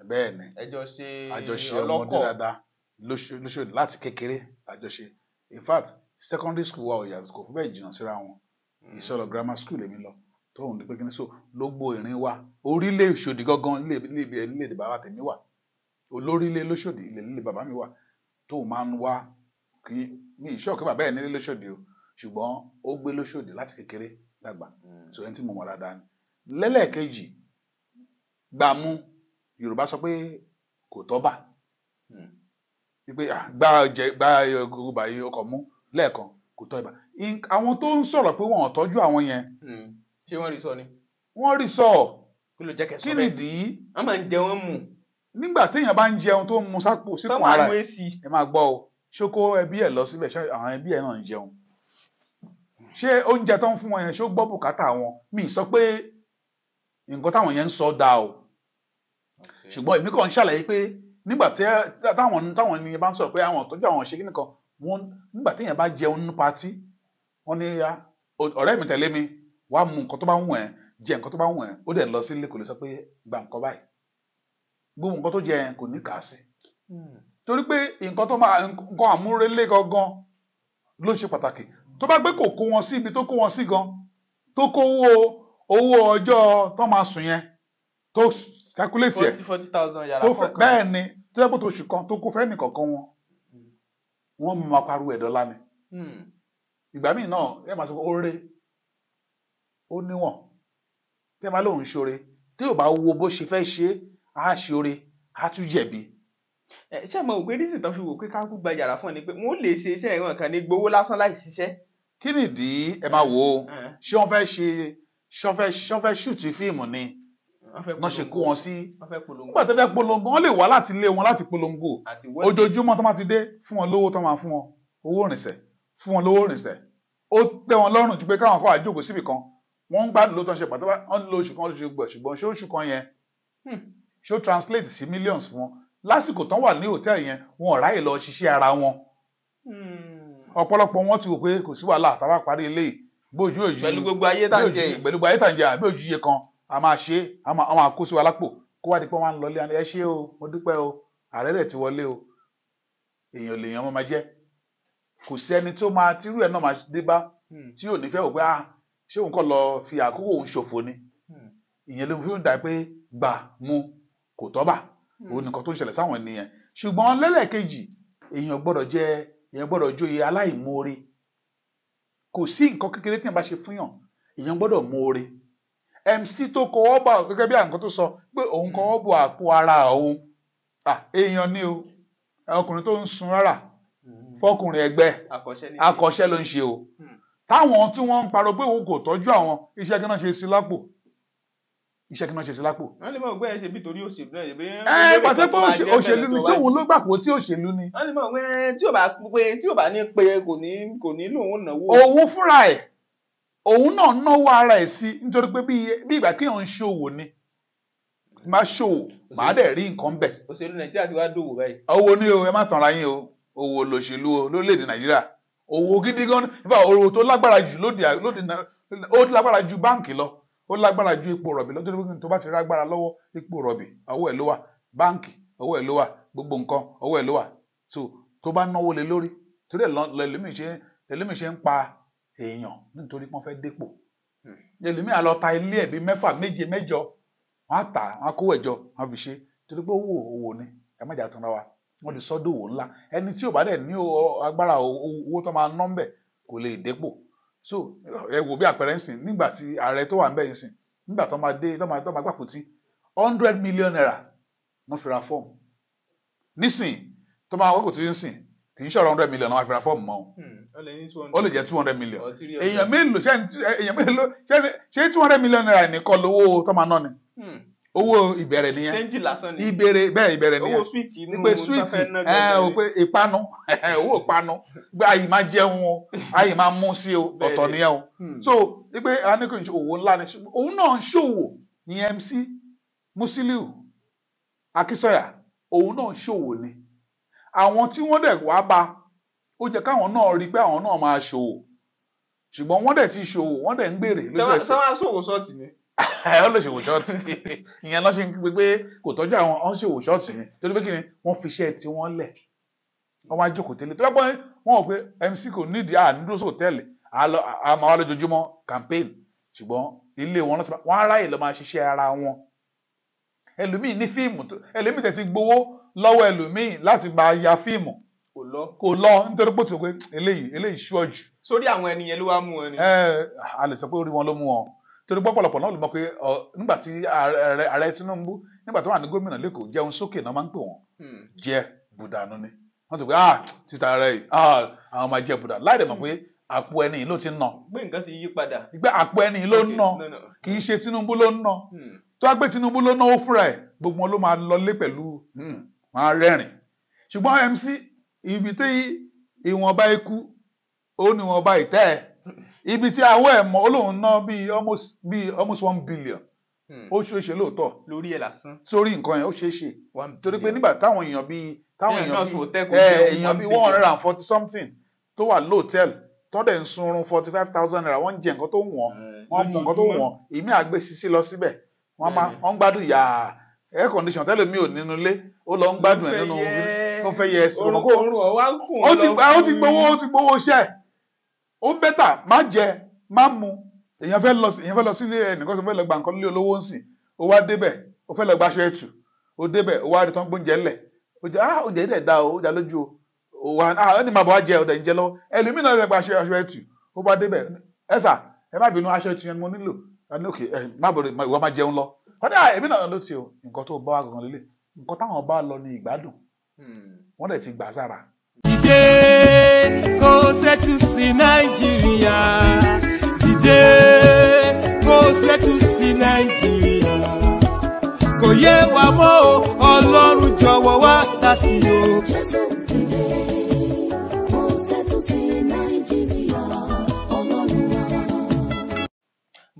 Bẹ́ẹ̀ ni. Ẹjọ́ ṣe àjọṣe ọmọdé ọlọ́kọ̀ dáadáa lóṣòdì láti kékeré àjọṣe. In fact, secondary school wa ò yàtọ̀, kò fún bẹ́ẹ̀ jìnnà síra wọn. Ìsọlọ Grammar School èmi lọ, tóun ní pé kí ni so ló gbó ìrìn wa orílẹ̀ Òṣòdì gangan, ilé ilé bàbá tèmi wà, olórílẹ̀ lóṣòdì, ilé ilé bàbá mi wà tóun máa ń wá. Kí ní ìṣọ́ọ̀kì bàbá ẹ̀ nílé lóṣòdì o, ṣùgbọ́n ó gbé lóṣòdì láti kékeré dàgbà. So ẹni tí mo mọ̀ dáadáa ni. Lẹ́lẹ́ẹ̀kejì, gbàmú Yorùbá sọ pé kò tọ́ bà wípé gbá jẹ gbá gbogbo báyìí ọkọ̀ mú lẹ́ẹ̀kan, kò tọ́ ibà. Àwọn tó ń sọ̀rọ̀ pé wọn ò tọ́jú àwọn yẹn, Ṣé wọ́n rí sọ ni? Wọ́n rí sọ. Kí ló jẹ́ kẹ́ sọ Kí bẹ́ẹ̀? nìdí? Wọ́n máa ń jẹ, wọ́n mú. Nígbà téèyàn bá ń jẹun tó ń mu sápò tán síkùn wà ara nú ẹ̀, AC. Ẹ máa gbọ́ o, ṣó kó ẹbí ẹ̀ lọ síbẹ̀? Ṣé àwọn ẹbí ẹ̀ náà ń jẹun? Ṣé oúnjẹ tó ń fún wọn yẹn, ṣó gbọ́ bùkátà wọn? Mi ì sọ pé nǹkan táwọn yẹn ń sọ dáa o, ṣùgbọ́n èmi kàn ń ṣàlàyé pé nígbà tí táwọn ènìyàn bá ń sọ̀rọ̀ pé àwọn ìtọ́jú àwọn ṣe kíní kan wọn, nígbà téèyàn bá jẹun ní party, wọ́n ní ya ọ̀rẹ́ mi, tẹ̀lé mi wàá mu nǹkan tó bá wù ẹ́, jẹ nǹkan tó bá wù ẹ́, ó dẹ̀ lọ sílé, kò lè sọ pé gba nǹkan báyìí. Gbogbo nǹkan tó jẹ yẹn, kò ní kà á sí, torí pé nǹkan tó máa nǹkan àmúrelé gangan ló ṣe pàtàkì. Tó bá gbé kò kó wọn sí ibi tó kó wọn sí gan, tó kówó owó ọjọ́ tó máa sùn yẹn, tó calculate ẹ̀, 40,000 yàrá tó fẹ́ kọ̀ọ̀kan. Bẹ́ẹ̀ ni, tó yẹ kó tó oṣù kan tó kó fẹ́ nìkọ̀ọ̀kan wọn, wọ́n máa pariwo ẹ̀ dọ́là ni. Ìgbà míì náà, ẹ máa sọ pé oore ó níwọ̀n. Tí ẹ máa lóun ṣoore, tí ò bá wo bó ṣe fẹ́ ṣe é, á ṣoore, á tún jẹ̀bi. Ṣé mo rò pé reason tán fi wò pé ká kú gba yàrá fún ọ ni pé wọ́n lè ṣe iṣẹ́ ìran kan ní gbowó lásán láì ṣiṣẹ́. Kí nìdí? Ẹ máa wò ó, ṣé wọ́n fẹ́ ṣe ṣé wọ́n fẹ́ ṣé wọ́n fẹ́ shoot fíìmù ni Wọ́n fẹ́ wọ́n ṣe kó wọn sí? Wọ́n fẹ́ polongo. Nígbà tó fẹ́ polongo, wọ́n lè wá láti ilé wọn láti polongo. Àti wọ́ọ̀dì. Ojoojúmọ́ tó máa ti dé, fún wọn lówó tó máa fún wọn, owó ìrìnsẹ̀, fún wọn lówó ìrìnsẹ̀, ó tẹ́ wọn lọ́rùn ju pé káwọn kọ́ àjókòó síbì kan. Wọ́n ń gbádùn ló tán ṣe pàtó, wọ́n ń lo oṣù kan lóṣù gbọ̀, ṣùgbọ́n ṣé oṣù kan yẹn ṣó translate sí millions fún wọn? Lásìkò tán wà ní hòtẹ́ẹ̀lì yẹn, wọn ò ráyè lọ ṣiṣẹ́ ara wọn. Ọ̀pọ̀lọpọ̀ wọn ti wò pé kò sí wàhálà, tá a bá parí eléyìí bójú òjú Pẹ̀lú gbogbo ayé tá à ń jẹ yìí. Pẹ̀lú gbogbo ayé tá à ń jẹ, àbí ojú iye kan a máa ṣe é, a máa kó sí wa lápò, kó wá di pé wọ́n á ń lọlé, ẹ ṣé o, mo dúpẹ́ o, ààrẹ rẹ̀ ti wọlé o. Èèyàn lèèyàn máa jẹ́, kò sí ẹni tó máa tírú ẹ̀ náà máa dé bá tí ò ní fẹ́ wò pé, ah, ṣé òun kọ́ lọ fi àkókò òun ṣòfò ni? Ìyẹn ló fi ń dà pé gbà mu kò tọ́ bà. Òun nìkan tó ń ṣẹlẹ̀ sáwọn ènìyàn. Ṣùgbọ́n lẹ́lẹ́kejì, èèyàn gbọ́dọ̀ jẹ́, èèyàn gbọ́dọ̀ jóye aláìmoore. Kò sí nǹkan kékeré tí èèyàn bá ṣe fún yàn, èèyàn gbọ́dọ̀ moore. MC tó kọwọ́ bọ̀, gẹ́gẹ́ bí àǹkan tó sọ pé òun kọwọ́ bọ̀ àpò ara òun. Ah, èèyàn ni o, ọkùnrin tó ń sun rárá fọkùnrin ẹgbẹ́. Akọ́ṣẹ́ ní. Akọ́ṣẹ́ ló ń ṣe o. Táwọn tí wọ́n ń parọ́ pé òun kò tọ́jú àwọn, iṣẹ́ kí náà ṣe sí lápò? Iṣẹ́ kí náà ṣe sí lápò? Wọ́n lè mọ̀ pé ẹ ṣe bí torí òṣèlú náà ṣe bí. Ẹ pàtó pé òṣèlú ni, tí òun ló gbàpò tí òṣèlú ni. Wọ́n lè mọ̀ pé tí ò bá pé, tí ò bá ní pé, kò ní lòun náwó. Òun fúnra ẹ̀, òun náà náwó ara ẹ̀ sí, nítorí pé bí ìgbà kí òun ṣòwò ni, má ṣòwò, má dẹ̀ rí nǹkan bẹ̀. Òṣèlú Nàìjíríà ti wá dòwò báyìí. Owó ní o, ẹ má tanra yín o, owó lòṣèlú o lórílẹ̀‐èdè Nàìjíríà. Owó gidi gan nípa owó tó lágbára jù lóde, ó lágbára ju báǹkì lọ, ó lágbára ju epo rọ̀bì lọ, torí pé tó bá ti rágbára lọ́wọ́, epo rọ̀bì ọwọ́ ẹ̀ ló wà, báǹkì ọwọ́ ẹ̀ ló wà, gbogbo nǹkan ọwọ́ ẹ̀ ló wà. So tó bá náwó lé lórí, torí ẹ̀ lẹ́lẹ́mìí ṣe ń pa èèyàn nítorí pé wọ́n fẹ́ dépò. Ẹlòmíì á lọ ta ilé ẹ̀ bíi mẹ́fà, méje, mẹ́jọ, wọ́n á tà, wọ́n á kówó ẹ̀jọ, wọ́n á fi ṣe, torí pé owó, owó ni. Ẹ má jà tanra wa, wọ́n ti sọ́dọ̀ òwò ńlá. Ẹni tí ò bá dẹ̀ ní agbára owó tó máa ná ńbẹ̀ kò lè dépò. So ẹ wò bí àpẹẹrẹ ń sìn, nígbà tí ààrẹ tó wà ń bẹ̀ ń sìn, nígbà tó máa dé, tó máa gbàpótí, ₦100 million wọ́n fi ra fọ́ọ̀mù. Nísìn tó máa wọ́pọ̀ tí ń sìn, kì í ṣọ̀rọ̀ 100 million wọ́n fi ra fọ́ọ̀mù mọ́ o. Ó lè ní 200. Ó lè jẹ́ 200 million. Or 300. Èèyàn mélòó ṣé èèyàn mélòó ṣé ₦200 million nìkan lówó tó máa ná ni? Owó ìbẹ̀rẹ̀ nìyẹn. Ṣéńjì lásán ni. Ìbẹ̀rẹ̀ bẹ́ẹ̀, ìbẹ̀rẹ̀ nìyẹn. Owó sweet inú Pé tó sweet fẹ́ ná ẹ gangan o ni. Pé ìpanu, owó ìpanu pé àyè máa jẹun o, àyè máa mú sí o. Ọ̀tọ̀ nìyẹn o. So wípé a ní kò ń ṣe òwò ńlá ni, ṣùgbọ́n òun náà ń ṣòwò ní MC Musiliu Akínsọ̀yà, òun náà ń ṣòwò ni. Àwọn tí wọ́n dẹ̀ wá bá, ó jẹ́ káwọn náà rí i pé àwọn náà máa ṣòwò, ṣùgbọ́n wọ́n dẹ̀ ti ṣòwò, wọ́n dẹ̀ ń gbèrè lójú ẹsẹ̀. Sọ́wọ́n aṣòwò ṣọ́ọ̀tì ni. Ẹ ó lè ṣòwò short. Ìyẹn lọ́ ṣe ń pè pé kò tọ́jú àwọn, ọ̀n ṣòwò short ni, torí pé kí ni wọ́n fi iṣẹ́ tí wọ́n lẹ̀, wọ́n wá jókòó tẹ́lẹ̀ tó bá pọ́n wọ́n wò pé MC kò nídìí à ní dúró sí hòtẹ́ẹ̀lì, à máa wá lójoojúmọ́ campaign, ṣùgbọ́n ilé wọn lọ́sọ̀ wọ́n á ráyè lọ máa ṣiṣẹ́ ara wọn. Ẹlòmíì ní fíìmù ẹlòmíì tẹ̀ ti gbowó lọ́wọ́ ẹlòmíì láti bá ya fíìmù. Kò lọ. Kò lọ nítorí pé ó ti wò pé eléyìí ṣúọ̀ jù. Sórí àwọn ẹni yẹn ló wá mú wọn ni. Ẹ a lè sọ pé orí wọn ló mú wọn, torí pọ́pọ̀lọpọ̀ náà ló mọ̀ pé nígbà tí ààrẹ Tinubu, nígbà tó wà ní gómìnà l'Ékòó, jẹun sókè náà máa ń pè wọ́n, jẹ bùdànù ni wọ́n ti pé, ah, títa rẹ yìí, ah, àwọn máa jẹ bùdànù, láì dẹ̀ mọ̀ pé àpò ẹni yìí ló ti ń ná. Pé nǹkan ti yí padà. Ìgbà àpò ẹni yìí ló ń ná. No, no. Kì í ṣe Tinubu ló ń ná. Tó wá pé Tinubu ló náwó fúnra ẹ̀, gbogbo wọn ló máa lọlé pẹ̀lú wọn á rẹ́rìn. Ṣùgbọ́n MC, ibi tí ìwọ̀nba ikú ó ní ìwọ̀nba ìtẹ́ ẹ̀, ibi tí awọ́ ẹ̀ mọ́, ó lóun ná bíi almost 1 billion. Ó ṣeé ṣe lóòótọ́. Lórí ẹ̀ lásán. Sórí nǹkan yẹn, ó ṣeé ṣe. One Torí pé billion. nígbà táwọn èèyàn bíi táwọn Téèyàn èèyàn náà bíi sùn hòtẹ́ẹ̀lì kó ẹ jẹun èèyàn one bíi billion. 140 something tó wà lóòtẹ́ẹ̀lì, tó dẹ̀ ń sunrun ₦45,000, wọ́n ń jẹ nǹkan tó wù wọ́n, wọ́n mú nǹkan tó wù wọ́n, ìmí àgbé sisi lọ síbẹ̀, wọ́n máa wọ́n ń gbádùn yàá air condition tẹ́lẹ̀ mi ò nínú ilé, ó lọ ń gbádùn ẹ̀ nínú tó fẹ́ yẹ ẹsẹ̀ Orun kò orun ọ̀wá ń kùn. Ó ti gba, ó ti gbowó iṣẹ́. Ó better má jẹ, má mu. Èèyàn fẹ́ lọ sílé ẹnìkan tó fẹ́ lọ gba nǹkan nílé olówó ń sìn, ó wá débẹ̀, ó fẹ́ lọ gbaṣọ ẹ̀tù, ó débẹ̀, ó wá rí tán gbóúnjẹ ńlẹ̀, ó jẹ, ah, oúnjẹ yìí dẹ̀ da o, ó dá lójú o, ó wá, ah, ó ní máa bọ̀ wá jẹ, ó dẹ̀ ń jẹ lọ́wọ́. Ẹlòmíràn náà fẹ́ gba aṣọ ẹ̀tù, ó bá débẹ̀, ẹ sà, ẹ má bínú, aṣọ ẹ̀tù yẹn ni mo nílò. Ẹ ní òkè, ẹ má bọ̀rẹ̀, ìwọ máa jẹun lọ. Wọ́n ní, ah, èmi náà ló ti o, nǹkan tó bá wà gangan lélẹ̀, nǹkan táwọn bá lọ ní ìgbádùn. Wọ́n dẹ̀ ti gbà sára. Dìde kó ṣẹ́tù sí Nàìjíríà, dìde kó ṣẹ́tù sí Nàìjíríà, kò yé wa mọ́ o, Ọlọ́run jọ̀wọ́ wá dá sí o. Jésù dìde kó ṣẹ́tù sí Nàìjíríà, Ọlọ́run wa.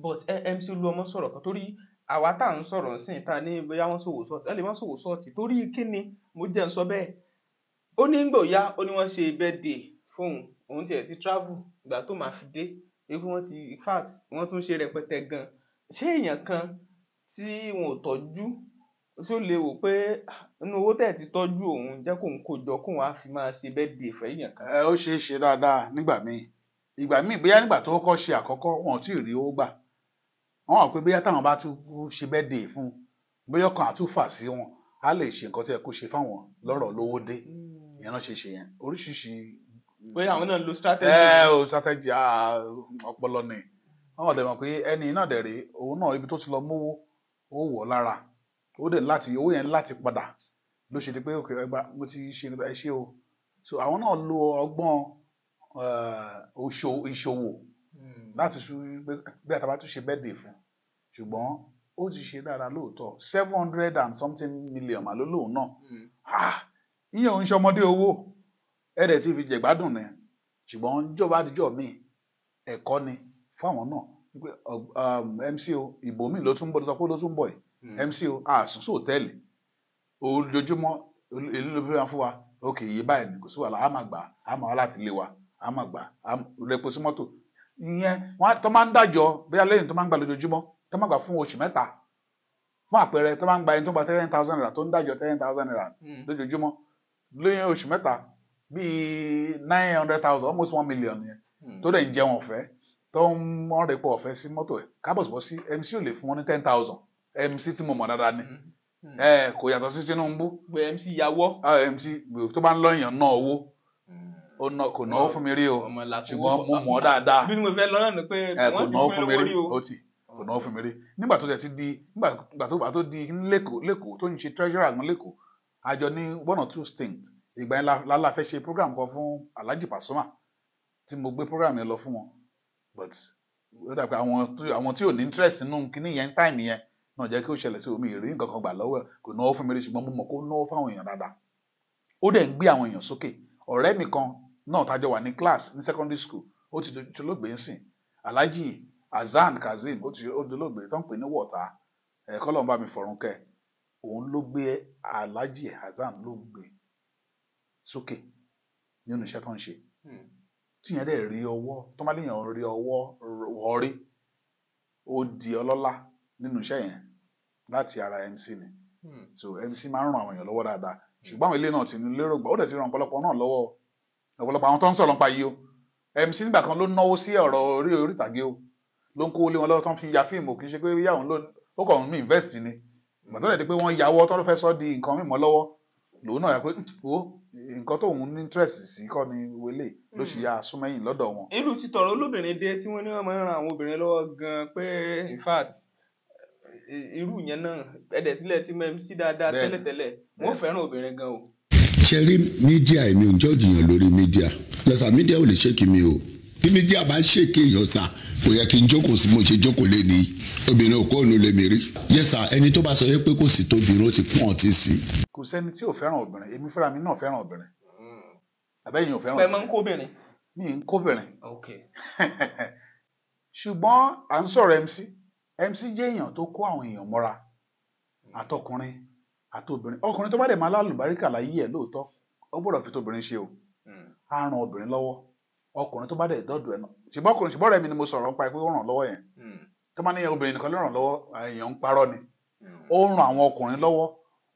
But MC Olúọmọ sọ̀rọ̀ kan torí àwa tá à ń sọ̀rọ̀ sí ta ní bóyá wọ́n ṣòwò sọ́ọ̀tì, ẹ lè má ṣòwò sọ́ọ̀tì torí kíni mo jẹ́ ń sọ bẹ́ẹ̀. Ó ní gbòòyà, ó ní wọ́n ṣe birthday fóun, òun tiẹ̀ ti travel ìgbà tó máa fi dé, wípé wọ́n ti, in fact wọ́n tún ṣe rẹpẹtẹ gan. Ṣé èèyàn kan tí wọn ò tọ́jú ṣó lè wò pé inú owó tẹ̀ ti tọ́jú òun jẹ́ kóun kó jọ kóun á fi máa ṣe birthday fẹ́ èèyàn kan? Ẹ ó ṣeé ṣe dáadáa nígbà míì, ìgbà míì bóyá nígbà tó kọ́kọ́ ṣe àkọ́kọ́ wọn ò tí ì rí owó gbà, wọn wà pé bóyá táwọn bá tún ṣe birthday fún un, bóyá ọkàn àtúfà sí wọn á lè ṣe nǹkan tí ẹ kó ṣe fáwọn lọ́rọ̀ lówó dé. Ìyẹn náà ṣe ṣe yẹn oríṣiríṣi. Bóyá àwọn náà lo strategy. Ẹ o strategy ọpọlọ ni wọn ò dẹ̀ mọ̀ pé ẹni náà dẹ̀ rèé, òun náà ibi tó ti lọ mówó ó wọ̀ lára, ó dẹ̀ láti owó yẹn láti padà ló ṣe di pé òkè ẹgbà mo ti ṣe ẹ ṣe o. So àwọn náà lo ọgbọ́n ìṣòwò láti ṣu bí àtàbà tún ṣe birthday fún, ṣùgbọ́n ó ti ṣe dáadáa lóòótọ́, 700 and something million mà ló lóun náà. Ìyẹn òun ṣe ọmọdé owó, ẹ̀rẹ̀ tí fi jẹ̀gbádùn ni, ṣùgbọ́n jọba àdìjọ́ mi ẹ̀kọ́ ni fáwọn náà wípé MC o ìbò mi ló tún bọ̀, sọ pé ló tún bọ̀ yìí MC o àsùn sóòtẹ́ẹ̀lì ojoojúmọ́ èló ló fi wá fún wa, òkè yìí báyìí ni kò sí wàhálà, á máa gbà á máa wá láti ilé wa, á máa gbà á rẹpo sí mọ́tò. Ìyẹn wọn tó máa ń dájọ́ bóyá lẹ́yìn tó máa ń gbà lójoojúmọ́, tó máa gbà fún oṣù mẹ́ta fún àpẹẹrẹ, tó máa ń gba ẹni tó gba 10,000 naira tó ń dájọ́ 10,000 naira lójoojúmọ́ lóyún oṣù mẹ́ta bíi 900,000, almost 1 million yẹn, tó dẹ̀ ń jẹun ọ̀fẹ́, tó ń wọ́n rẹpo ọ̀fẹ́ sí mọ́tò ẹ̀ kábọ̀sibọ́ sí MC ò lè fún wọn ní 10,000. MC tí mo mọ̀ dáadáa ni, kò yàtọ̀ sí Tinubu. Pé MC yàwọ́. MC tó bá ń lọ́yàn ná owó kò náwó fún mi rí o, ṣùgbọ́n mo mọ̀ ọ́ dáadáa. Bí mo fẹ́ lọ náà ni pé wọ́n ti fún mi rí o, ti kò náwó fún mi rí. Nígbà tó ti di nígbà tó di lẹ́kọ̀ọ́ tó ń ṣe treasurer gan lẹ́kọ̀ọ́, àjọ ní 1 or 2 stint ìgbà yẹn la fẹ́ ṣe program kan fún Alhaji Pasuma tí mo gbé program yẹn lọ fún wọn, but ó dà pé àwọn tí ò ní interest nínú kíní yẹn time yẹn náà jẹ́ kí ó ṣẹlẹ̀ sí omi ìrí nǹkan kan gbà lọ́wọ́ ẹ̀, kò náwó fún mi rí, ṣùgbọ́n mo mọ̀ kó náwó fáwọn èèyàn dáadáa, ó dẹ̀ ń gbé àwọn èèyàn sókè. Ọ̀rẹ́ mi kan náà tájọ wà ní class ní secondary school, ó ti dolóògbé ń sìn, Alhaji Hasan Kazeem, ó ti dolóògbé tó ń pè ní wọ̀tá, ẹ̀kọ́ lọ́n bá mi fọ̀rùn kẹ́, òun ló gbé Alhaji Hasan ló gbé sókè nínú iṣẹ́ tó ń ṣe, tíyẹn dẹ̀ rí ọwọ́ tó má léèyàn rí ọwọ́ wọrí, ó di ọlọ́lá nínú iṣẹ́ yẹn láti ara MC ni. So MC máa ń ran àwọn èèyàn lọ́wọ́ dáadáa, ṣùgbọ́n àwọn ilé náà ti ní lérò gbà, ó dẹ̀ ti ran ọ̀pọ̀lọpọ̀ náà lọ́wọ́, ọ̀pọ̀lọpọ̀ àwọn tó ń sọ̀rọ̀ nípa yìí o. MC nígbà kan ló náwó sí ọ̀rọ̀ orí ìtàgé o, ló ń kó lé wọn lọ́wọ́ tó ń fi ya fíìmù, kì í ṣe pé yà òun ló ó kàn ń invest ni, ìgbà tó dẹ̀ di pé wọ́n yàwọ́ tó fẹ́ sọ di nǹkan mímọ́ lọ́wọ́ lòun náà yà pé wo nǹkan tóun ní interest sí kọ́ ni wọlé ló ṣe ya súnmẹ́yìn lọ́dọ̀ wọn. Irú títọ̀rọ̀ olóbìnrin dé tí wọ́n ní wọ́n máa ń ran àwọn obìnrin lọ́wọ́ gan-an pé in fact irú yẹn náà ẹ̀dẹ̀ sílẹ̀ tí mo MC dáadáa tẹ́lẹ̀tẹ́lẹ̀ wọ́n fẹ́ràn obìnrin gan o. Ṣe rí mídíà, èmi ò ń jọ́ọ̀jì yàn lórí mídíà lọ́sà, mídíà ò lè ṣèkì mi o. Tí mídíà bá ń ṣèkì èèyàn sà, kò yẹ kí n jókòó sí mo ṣe jókòó lé ní obìnrin ò kóònù lé mi rí. Yẹ́sà, ẹni tó bá sọ yẹ pé kò sí tóbìnrin ó ti pọ́n ọtí sí. Kò sẹ́ni tí ò fẹ́ràn obìnrin, èmi fúnra mi náà fẹ́ràn obìnrin. Àbẹ́yìn ò fẹ́ràn obìnrin. Pẹ̀ máa ń kóbìnrin. Mi ń kóbìnrin. Ṣùgbọ́n à ń sọ̀rọ̀ MC. MC jẹ́ èèyàn tó kó àwọn èèyàn mọ́ra, àtọkùnrin àtobìnrin. Ọkùnrin tó bá dẹ̀ máa lálùbáríkà láyé ẹ̀ lóòótọ́, ó gbọ́dọ̀ fi tóbìnrin ṣe o, á ran obìnrin lọ́wọ́. Ọkùnrin tó bá dẹ̀ dọ́dọ̀ ẹ̀ náà, ṣùgbọ́n ọkùnrin ṣùgbọ́n ọ̀rẹ́ mi ni mo sọ̀rọ̀ nípa pé ó ràn lọ́wọ́ yẹn, tó máa ní obìnrin nìkan ló ràn lọ́wọ́, èèyàn ń parọ́ ni. Ó ràn àwọn ọkùnrin lọ́wọ́,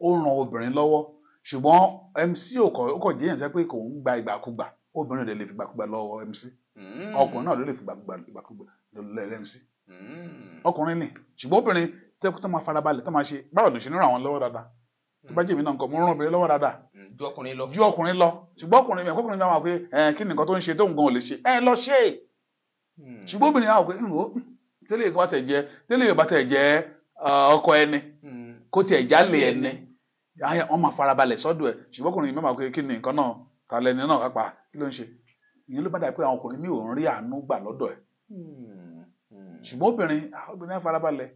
ó ràn obìnrin lọ́wọ́, ṣùgbọ́n MC ó kọ̀ jẹ́ èèyàn tẹ́ pé kò ń gba ìgbàkúgbà, obìnrin ò lè fi ìgbàkúgbà lọ́wọ́ MC, ọkùnrin náà ló lè fi ìgbàkúgbà lọ́wọ́ MC. Ọkùnrin ni, ṣùgbọ́n obìnrin tó máa farabalẹ̀ tó máa ṣe báwo ló ṣe ní ràn wọ́n lọ́wọ́ dáadáa. Tó bá jẹ́ èmi náà nǹkan mo ràn obìnrin lọ́wọ́ dáadáa ju ọkùnrin lọ. Ju ọkùnrin lọ, ṣùgbọ́n ọkùnrin mi ọkùnrin náà wà pé kí ni nǹkan tó ń ṣe tóun gan ò lè ṣe ẹ lọ ṣe é. Ṣùgbọ́n obìnrin náà wà pé nǹkan tẹ́lẹ̀ yóò bá tẹ̀ jẹ́ tẹ́lẹ̀ yóò bá tẹ̀ jẹ́ ọkọ ẹni kó tiẹ̀ jálè ẹni Wọ́n máa farabalẹ̀ sọ́dọ̀ ẹ̀. Ṣùgbọ́n ọkùnrin mi máa pé kí ni nǹkan náà, ta lẹni náà kápá, kí ló ń ṣe? Ìyẹn ló bá dà pé àwọn ọkùnrin mi ò ń rí àánú gbà lọ́dọ̀ ẹ̀. Ṣùgbọ́n obìnrin, obìnrin á farabalẹ̀,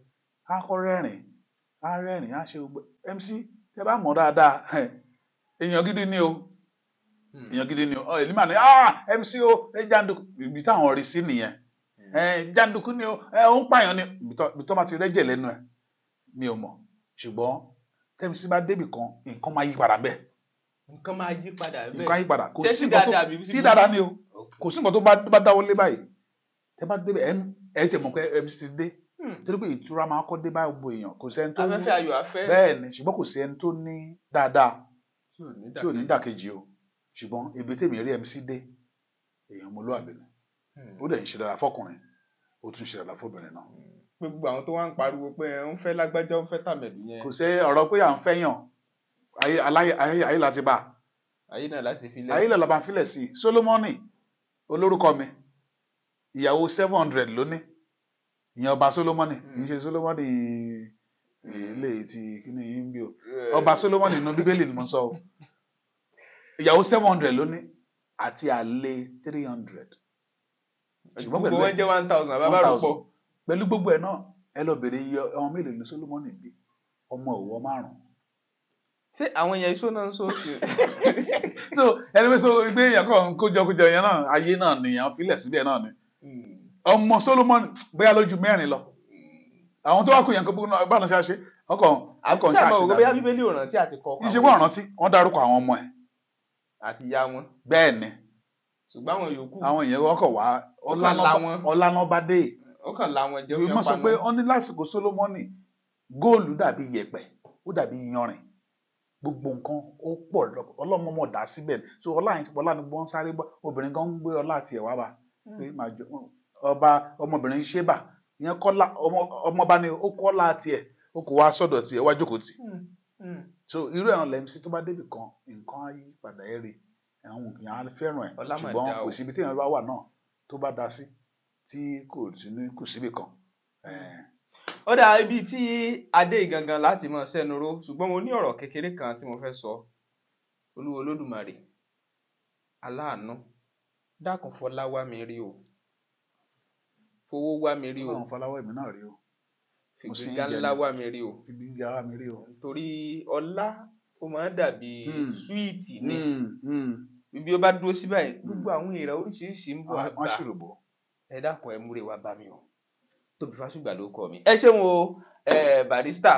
á kọ́ rẹ́rìn, á rẹ́rìn, á ṣe gbogbo. MC tẹ bá mọ̀ dáadáa, èèyàn gidi ni o, èèyàn gidi ni o. Èmi máa ní MC o, ẹ jàǹdùkú, ibi táwọn rí sí nìyẹn. Jàǹdùkú ni o, ó ń pààyàn ni, ibi tó bá ti rẹ́jẹ̀ lẹ́nu ẹ̀ mi ò mọ̀. Ṣùgbọ́n tẹ́mi bá débì kan, nǹkan máa yí padà bẹ́ẹ̀. Nǹkan máa yí padà bẹ́ẹ̀. Nǹkan yí padà. Kò sí nǹkan tó sí dáadáa ni o. Kò sí nǹkan tó bá dáwọ́ lé báyìí. Tẹ́ bá débẹ̀ ẹ tẹ̀ mọ̀ pé MC ti dé. Torí pé ìtura máa kọ́ dé bá gbogbo èèyàn. Kò sí ẹni tó afẹ́fẹ́ ayọ̀ afẹ́. Bẹ́ẹ̀ ni, ṣùgbọ́n kò sí ẹni tó ní dáadáa tí ò ní dàkejì o. Ṣùgbọ́n ibi tèmi rí MC dé, èèyàn ọmọlúwàbí ni. Ó dẹ̀ ń ṣe dáadáa fọkùnrin, ó tún ṣe dáadáa fóbìnrin náà. Pé gbogbo àwọn tó wá ń pariwo pé ẹ ń fẹ́ lágbájá, ń fẹ́ tàmẹ̀dù yẹn. Kò sí ọ̀rọ̀ pé à ń fẹ́yàn, ayé láti bá. Ayé náà láti filẹ̀. Ayé lọ́la bá ń filẹ̀ sí. Solomoni olórúkọ mi, ìyàwó 700 ló ní. Ìyẹn ọba Solomoni, kì í ṣe Solomoni ilé ti kíní yín bí o. Ọba Solomoni inú Bíbélì ni mo sọ o. Ìyàwó 700 ló ní àti àlè 300. Ṣùgbọ́n pẹ̀lú wọn jẹ́ 1000 bàbá rò pọ̀. Pẹ̀lú gbogbo ẹ̀ náà, ẹ lọ bèrè iye ọmọ mélòó ni Solomoni bí, ọmọ òwò 5. Ṣé àwọn yẹn iṣó náà ń sọ òkè? So ẹni pé so gbé èèyàn kan kójọkójọ yẹn náà, ayé náà nìyẹn filẹ̀ síbẹ̀ náà ni. Ọmọ Solomoni bóyá lójú 4 lọ. Àwọn tó wá kó yẹn kó bá náà ṣe àṣe, ọkàn ọkàn ṣe àṣe dáadáa. Bóyá Bíbélì ò rántí àti kọ. Ìṣe wọ́n rántí, wọ́n dárúkọ àwọn ọmọ ẹ̀. Àti ìyá wọn. Bẹ́ẹ̀ ni. Ṣùgbọ́n àwọn yòókù. Àwọn èèyàn ọkọ̀ wá ọlánàbádé. Ó kàn láwọn jẹ́ òfin pamọ́. Ìwé sọ pé wọ́n ní lásìkò Solomoni, góòlù dàbí yẹ̀pẹ̀, ó dàbí iyanrìn. Gbogbo nǹkan ó pọ̀ ọlọ́mọmọ dà síbẹ̀. So ọlá yẹn ti pọ̀ lánàá, gbọ́n sáré bọ́, obìnrin kan ń gbé ọlá àti ẹ̀wá bá. Pé màá jọ ọba ọmọbìnrin Ṣébà, ìyẹn kọ́lá ọmọọba ni ó kọ́lá tiẹ̀, ó kò wá sọ́dọ̀ tiẹ̀, wá jókòó tì. So irú ẹ̀ràn lẹ́mísí tó bá débì kan, nǹkan á yí padà ẹ̀ rí. Àwọn èèyàn á fẹ́ràn ẹ̀. Ṣùgbọ́n kò síbi tí èèyàn bá wà náà tó bá da sí tí kò sí ní kù síbì kan. Ó dà ibi tí adé gangan láti máa sẹ́nu ró, ṣùgbọ́n mo ní ọ̀rọ̀ kékeré kan tí mo fẹ́ sọ. Olúwa Olódùmarè aláàánú, dákun fọlá wá mi rí o, fowó wá mi rí o, Ọlọ́run fọlá wá èmi náà rí o, fìgbéga ńlá wá mi rí o, fìgbéga wá mi rí o. Torí ọlá ó máa ń dàbí súwìtì ni, bí ó bá dúró sí báyìí gbogbo àwọn èèrà oríṣiríṣi ń bọ̀ àgbà. Ẹ dákun ẹ múre wá bá mi o. Tóbi Fásùgbà ló kọ mi. Ẹ ṣeun o, barista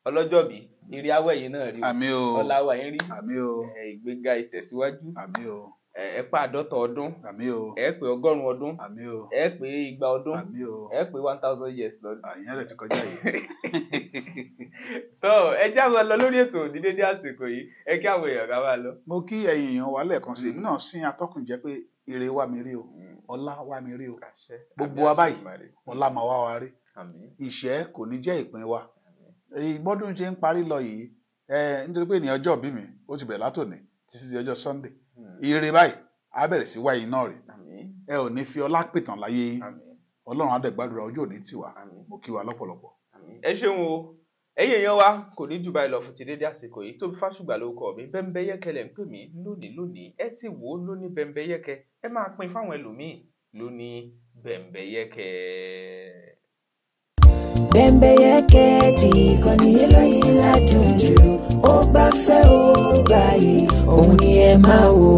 ọlọ́jọ́bí, eré awẹ́ yìí náà rí o, ọlá wa yín rí, ìgbéga ìtẹ̀síwájú, ẹ pa 50 ọdún, ẹ pé 100 ọdún, ẹ pé 200 ọdún, ẹ pé 1000 years lọ́dún. Àyìn rẹ̀ ti kọjá yìí. Tó ẹ jábọ̀ lọ lórí ètò ní dédé àsìkò yìí, ẹ kí àwọn èèyàn ká máa lọ. Mo kí ẹ̀yin èèyàn wa lẹ́ẹ̀kan sí, èmi náà sin atọ́kùn jẹ́ pé ire wá mi rí o, ọlá wá mi rí o, gbogbo wa báyìí ọlá máa wá wa rí, ìṣẹ́ kò ní jẹ́ ìpín wa. Ìgbọ́dún ṣe ń parí lọ yìí, nítorí pé ènìyàn ọjọ́ bí mi ó ti bẹ̀rẹ̀ látòní títí di ọjọ́ Sunday, ire báyìí á bẹ̀rẹ̀ sí wáyé náà rí. Ẹ ò ní fi ọlá pìtàn láyé yín, Ọlọ́run á dẹ̀ gbàdúrà, ọjọ́ òní tì wá. Mo kí wa lọ́pọ̀lọpọ̀. Ẹ ṣeun o, ẹ̀yin èèyàn wa, kò ní jù báyìí lọ fún ti dédé àsìkò yìí. Tóbi Fásùgbà ló kọ mi, Bẹ́ńbẹ́yẹ́kẹ́ lẹ̀ ń pè mí lónìí lónìí. Ẹ ti wò ó lóní Bẹ́ńbẹ́yẹ́kẹ́, ẹ máa pín fáwọn ẹlòmíì lóní Bẹ́ńbẹ́yẹ́kẹ́. Bẹ́ńbẹ́yẹ́kẹ́ ti ìkànnì eléyìí ládùn jù, ó gbafẹ́ ó gbààyè, òun ni ẹ máa wò.